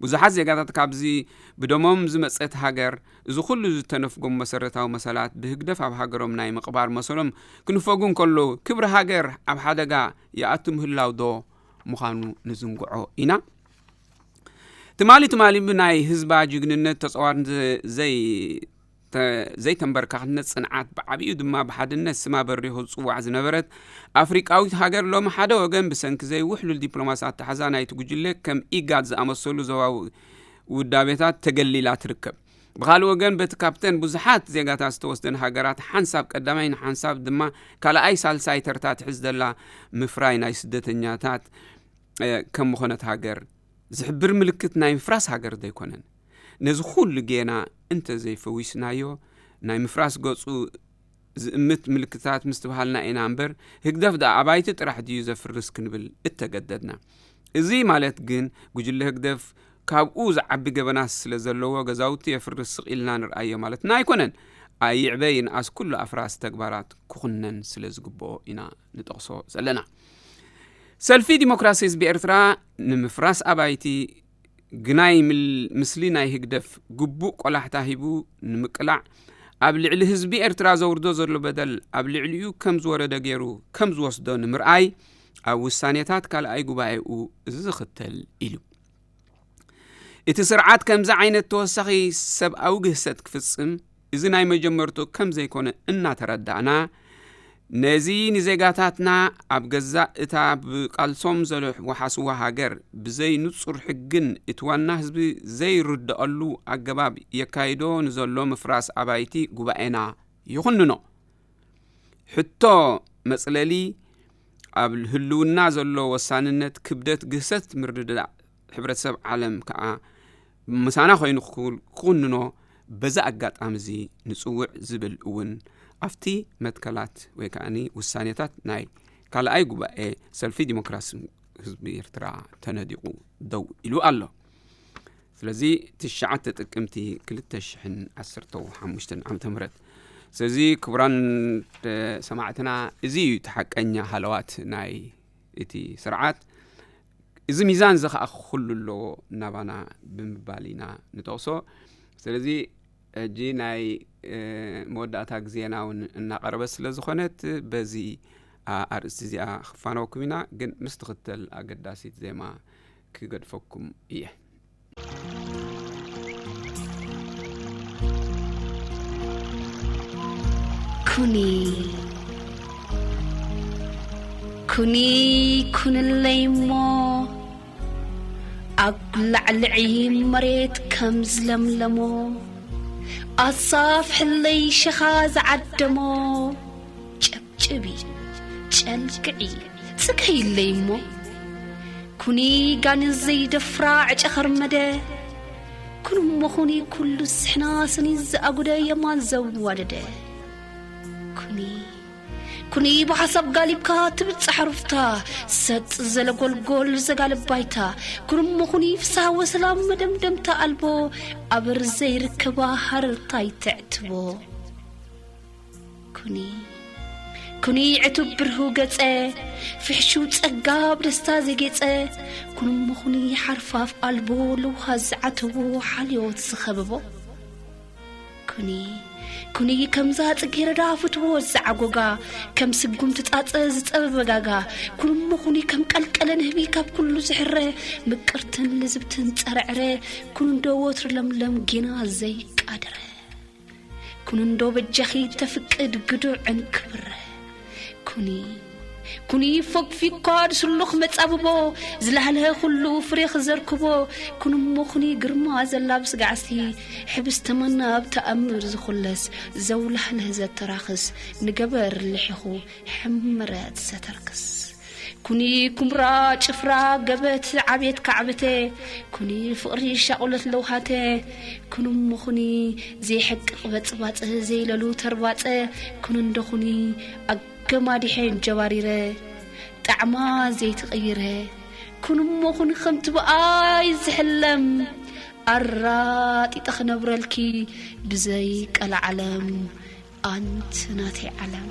ብዙሓት ዜጋታት ካብዚ ብደሞም ዝመጸት ሃገር፣ እዚ ኩሉ ዝተነፍጎም መሰረታዊ መሰላት ብህግደፍ ኣብ ሃገሮም ናይ ምቕባር መሰሎም ክንፈጉ እንከለዉ፣ ክብሪ ሃገር ኣብ ሓደጋ ይኣቱ ምህላው ዶ ምዃኑ ንዝንግዖ ኢና። ትማሊ ትማሊ ብናይ ህዝባ ጅግንነት ተጸዋርነት ዘይ ተ-፣ ዘይተንበርካኽነት ጽንዓት ብዓቢኡ ድማ ብሓድነት ስማ በሪኹ ዝጽዋዕ ዝነበረት ኣፍሪቃዊት ሃገር ሎሚ ሓደ ወገን ብሰንኪ ዘይውሕሉል ዲፕሎማሲ ኣተሓዛ ናይቲ ጉጅለ ከም ኢጋድ ዝኣመሰሉ ዞባዊ ውዳቤታት ተገሊላ ትርከብ። ብኻልእ ወገን በቲ ካብተን ብዙሓት ዜጋታት ዝተወስደን ሃገራት ሓንሳብ ቀዳማይ ንሓንሳብ ድማ ካልኣይ ሳልሳይ ተርታ ትሕዝ ዘላ ምፍራይ ናይ ስደተኛታት እ፣ ከም ምኾነት ሃገር ዝሕብር ምልክት ናይ ምፍራስ ሃገር ዘይኮነን። ነዚ ኩሉ ጌና እንተ ዘይፈዊስናዮ፣ ናይ ምፍራስ ገጹ ዝእምት ምልክታት ምስትብሃልና ኢና እምበር፣ ህግደፍ ደኣ ኣባይቲ ጥራሕ ድዩ ዘፍርስ ክንብል እተገደድና። እዚ ማለት ግን፣ ጉጅለ ህግደፍ ካብኡ ዝዓቢ ገበናት ስለ ዘለዎ፣ ገዛውቲ የፍርስ ስቕ ኢልና ንርኣዮ ማለትና ኣይኮነን። ኣይዕበ ይንኣስ ኩሉ ኣፍራስ ተግባራት ክኹነን ስለ ዝግብኦ ኢና ንጠቕሶ ዘለና። ሰልፊ ዲሞክራሲ ህዝቢ ኤርትራ ንምፍራስ ኣባይቲ ግናይ ምል-፣ ምስሊ ናይ ህግደፍ ግቡእ ቆላሕታ ሂቡ ንምቅላዕ፣ ኣብ ልዕሊ ህዝቢ ኤርትራ ዘውርዶ ዘሎ በደል ኣብ ልዕሊኡ ከም ዝወረደ ገይሩ ከም ዝወስዶ ንምርኣይ፣ ኣብ ውሳኔታት ካልኣይ ጉባኤኡ እዚ ዝኽተል ኢሉ። እቲ ስርዓት ከምዚ ዓይነት ተወሳኺ ሰብኣዊ ግህሰት ክፍጽም፣ እዚ ናይ መጀመርቱ ከም ዘይኮነ እናተረዳእና፣ ነዚ ንዜጋታትና ኣብ ገዛእ እታ ብቃልሶም ዝወሓስዋ ሃገር ብዘይ ንጹር ሕግን እቲ ዋና ህዝቢ ዘይርድኣሉ ኣገባብ የካይዶ ንዘሎ ምፍራስ ኣባይቲ ጉባኤና ይኹንኖ። ሕቶ መጽለሊ ኣብ ህልውና ዘሎ ወሳንነት ክብደት ግህሰት ምርድዳእ ሕብረተሰብ ዓለም ከኣ ምሳና ኮይኑ ክኩ-፣ ክኩንኖ በዚ ኣጋጣሚ እዚ ንጽውዕ ዝብል እውን ኣብቲ መትከላት ወይ ከኣኒ ውሳኔታት ናይ ካልኣይ ጉባኤ ሰልፊ ዲሞክራሲ ህዝቢ ኤርትራ ተነዲቑ ደው ኢሉ ኣሎ። ስለዚ ትሽዓተ ጥቅምቲ ክልተ ሽሕን ዓሰርተ ሓሙሽተን ዓመተ ምህረት። ስለዚ ክቡራን፣ እ፣ ሰማዕትና፣ እዚ እዩ እቲ ሓቀኛ ሃለዋት ናይ እቲ ስርዓት። እዚ ሚዛን እዚ ኸኣ ኩሉ ኣለዎ ናባና ብምባል ኢና ንጠቕሶ። ስለዚ ሕጂ ናይ፣ እ፣ መወዳእታ ግዜና እውን እናቐረበት ስለ ዝኾነት በዚ፣ ኣ-፣ ኣርእስቲ እዚኣ ክፋነወኩም ኢና። ግን ምስ ትኽተል ኣገዳሲት ዜማ ክገድፈኩም እየ። ኩኒ፣ ኩኒ፣ ኩንለይ እሞ፣ ኣጉላዕልዒ መሬት ከም ዝለምለሞ፣ ኣሳፍሕለይ ሸኻ ዝዓደሞ፣ ጨብጭቢ፣ ጨልግዒ፣ ጽገይለይ እሞ። ኩኒ ጋኔን ዘይደፍራ ዕጨ ኸርመደ፣ ኩኒ እሞ ኩኒ ኩሉ ዝስሕና ስኒት ዝኣጉደ የማን ዘዋደደ። ኩኒ፣ ኩኒ ብሓሳብ ጋሊብካ ትብጻሕ ሩፍታ፣ ሰጥ ዘለ ጎልጎል ዘጋልብ ባይታ። ኩኒ እሞ ኩኒ ፍስሃ ወሰላም መደምደምታ ኣልቦ፣ ኣበር ዘይርከባ ሃረርታ ይተዕትቦ። ኩኒ፣ ኩኒ ዕቱብ ብርሁ ገጸ፣ ፍሕሹው ጸጋ ብደስታ ዘጌጸ፣ ኩኒ እሞ ኩኒ ሓርፋፍ ኣልቦ ለውሃ ዝዓተቦ ሓልዮት ዝኸበቦ። ኩኒ፣ ኩኒ ከምዛ ጽጌረዳ ፍትዎ ዝዓጎጋ፣ ከም ስጉምቲ ጻጸ ዝጸበበ ጋጋ፣ ኩኒ እሞ ኩኒ ከም ቀልቀለ ንህቢ ካብ ኩሉ ዝሕረ፣ ምቅርትን ልዝብትን ጸረ ዕረ፣ ኩኒ እንዶ ወትሩ ለምለም ጌና ዘይቃደረ። ኩኒ እንዶ በጃኺ ተፍቅድ ግዱዕ ዕንክብረ። ኩኒ፣ ኩኒ ፎግፊኳ ድስሉኽ መጻብቦ፣ ዝላህለሀ ኩሉ ፍሬ ክዘርክቦ። ኩኒ እሞ ኩኒ ግርማ ዘላብስ ጋዕሲ፣ ሕብስቲ መና ኣብ ተኣምር ዝኹለስ፣ ዘውላህለህ ዘተራኽስ፣ ንገበር ልሒኹ ሕምረት ዘተርክስ። ኩኒ ኩምራ ጭፍራ ገበት ዓቤት ካዕብተ፣ ኩኒ ፍቕሪ ሻቑለት ለውሃተ፣ ኩኑሞ ኩኒ ዘይሕቅቕ በጽባጸ ዘይለሉ ተርባጸ፣ ኩኑ እንዶ ኩኒ ኣገማዲሐን ጀባሪረ፣ ጣዕማ ዘይትቕይረ፣ ኩኑሞ ኩኒ ከምቲ ብኣይ ዝሕለም፣ ኣራጢጠ ክነብረልኪ ብዘይ ቀልዓለም። ኣንቲ ናተይ ዓለም።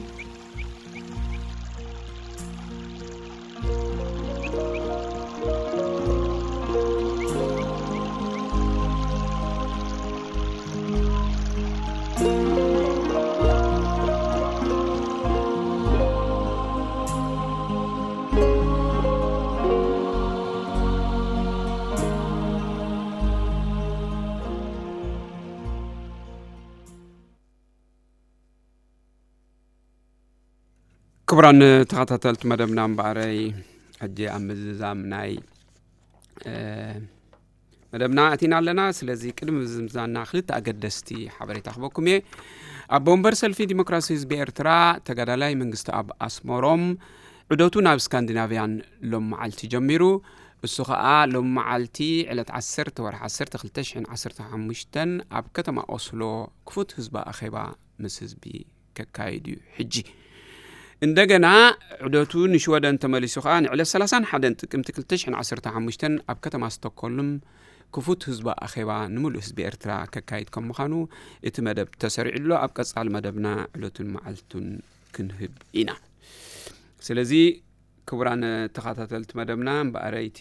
ክቡራን ተኸታተልቲ መደብና፣ እምበኣረይ ሕጂ ኣብ ምዝዛም ናይ መደብና ኣቲና ኣለና። ስለዚ ቅድሚ ምዝምዛና ክልተ ኣገደስቲ ሓበሬታ ክበኩም እየ። ኣቦ ወንበር ሰልፊ ዲሞክራሲ ህዝቢ ኤርትራ ተጋዳላይ መንግስቲ ኣብ ኣስመሮም ዑደቱ ናብ ስካንዲናቭያን ሎም መዓልቲ ጀሚሩ። እሱ ኸኣ ሎም መዓልቲ ዕለት ዓሰርተ ወርሒ ዓሰርተ ክልተ ሽሕን ዓሰርተ ሓሙሽተን ኣብ ከተማ ኦስሎ ክፉት ህዝባ ኣኼባ ምስ ህዝቢ ከካይድ እዩ። ሕጂ እንደገና ዑደቱ ንሽወደን ተመሊሱ ኸኣ ንዕለት ሰላሳን ሓደን ጥቅምቲ ክልተ ሽሕን ዓሰርተ ሓሙሽተን ኣብ ከተማ ስቶኮልም ክፉት ህዝባ ኣኼባ ንምሉእ ህዝቢ ኤርትራ ከካይድ ከም ምዃኑ እቲ መደብ ተሰሪዑ ኣሎ። ኣብ ቀጻሊ መደብና ዕለቱን መዓልቱን ክንህብ ኢና። ስለዚ ክቡራን ተኸታተልቲ መደብና፣ እምበኣረይቲ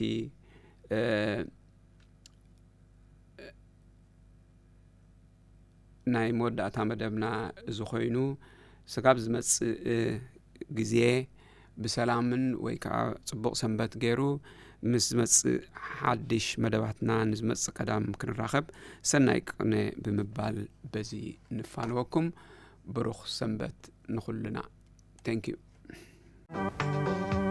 ናይ መወዳእታ መደብና እዚ ኮይኑ፣ ስጋብ ዝመጽእ ግዜ ብሰላምን ወይ ከዓ ጽቡቕ ሰንበት ገይሩ ምስ ዝመጽእ ሓድሽ መደባትና ንዝመጽእ ቀዳም ክንራኸብ ሰናይ ቅነ ብምባል በዚ ንፋነወኩም። ብሩኽ ሰንበት ንኹልና። Thank you።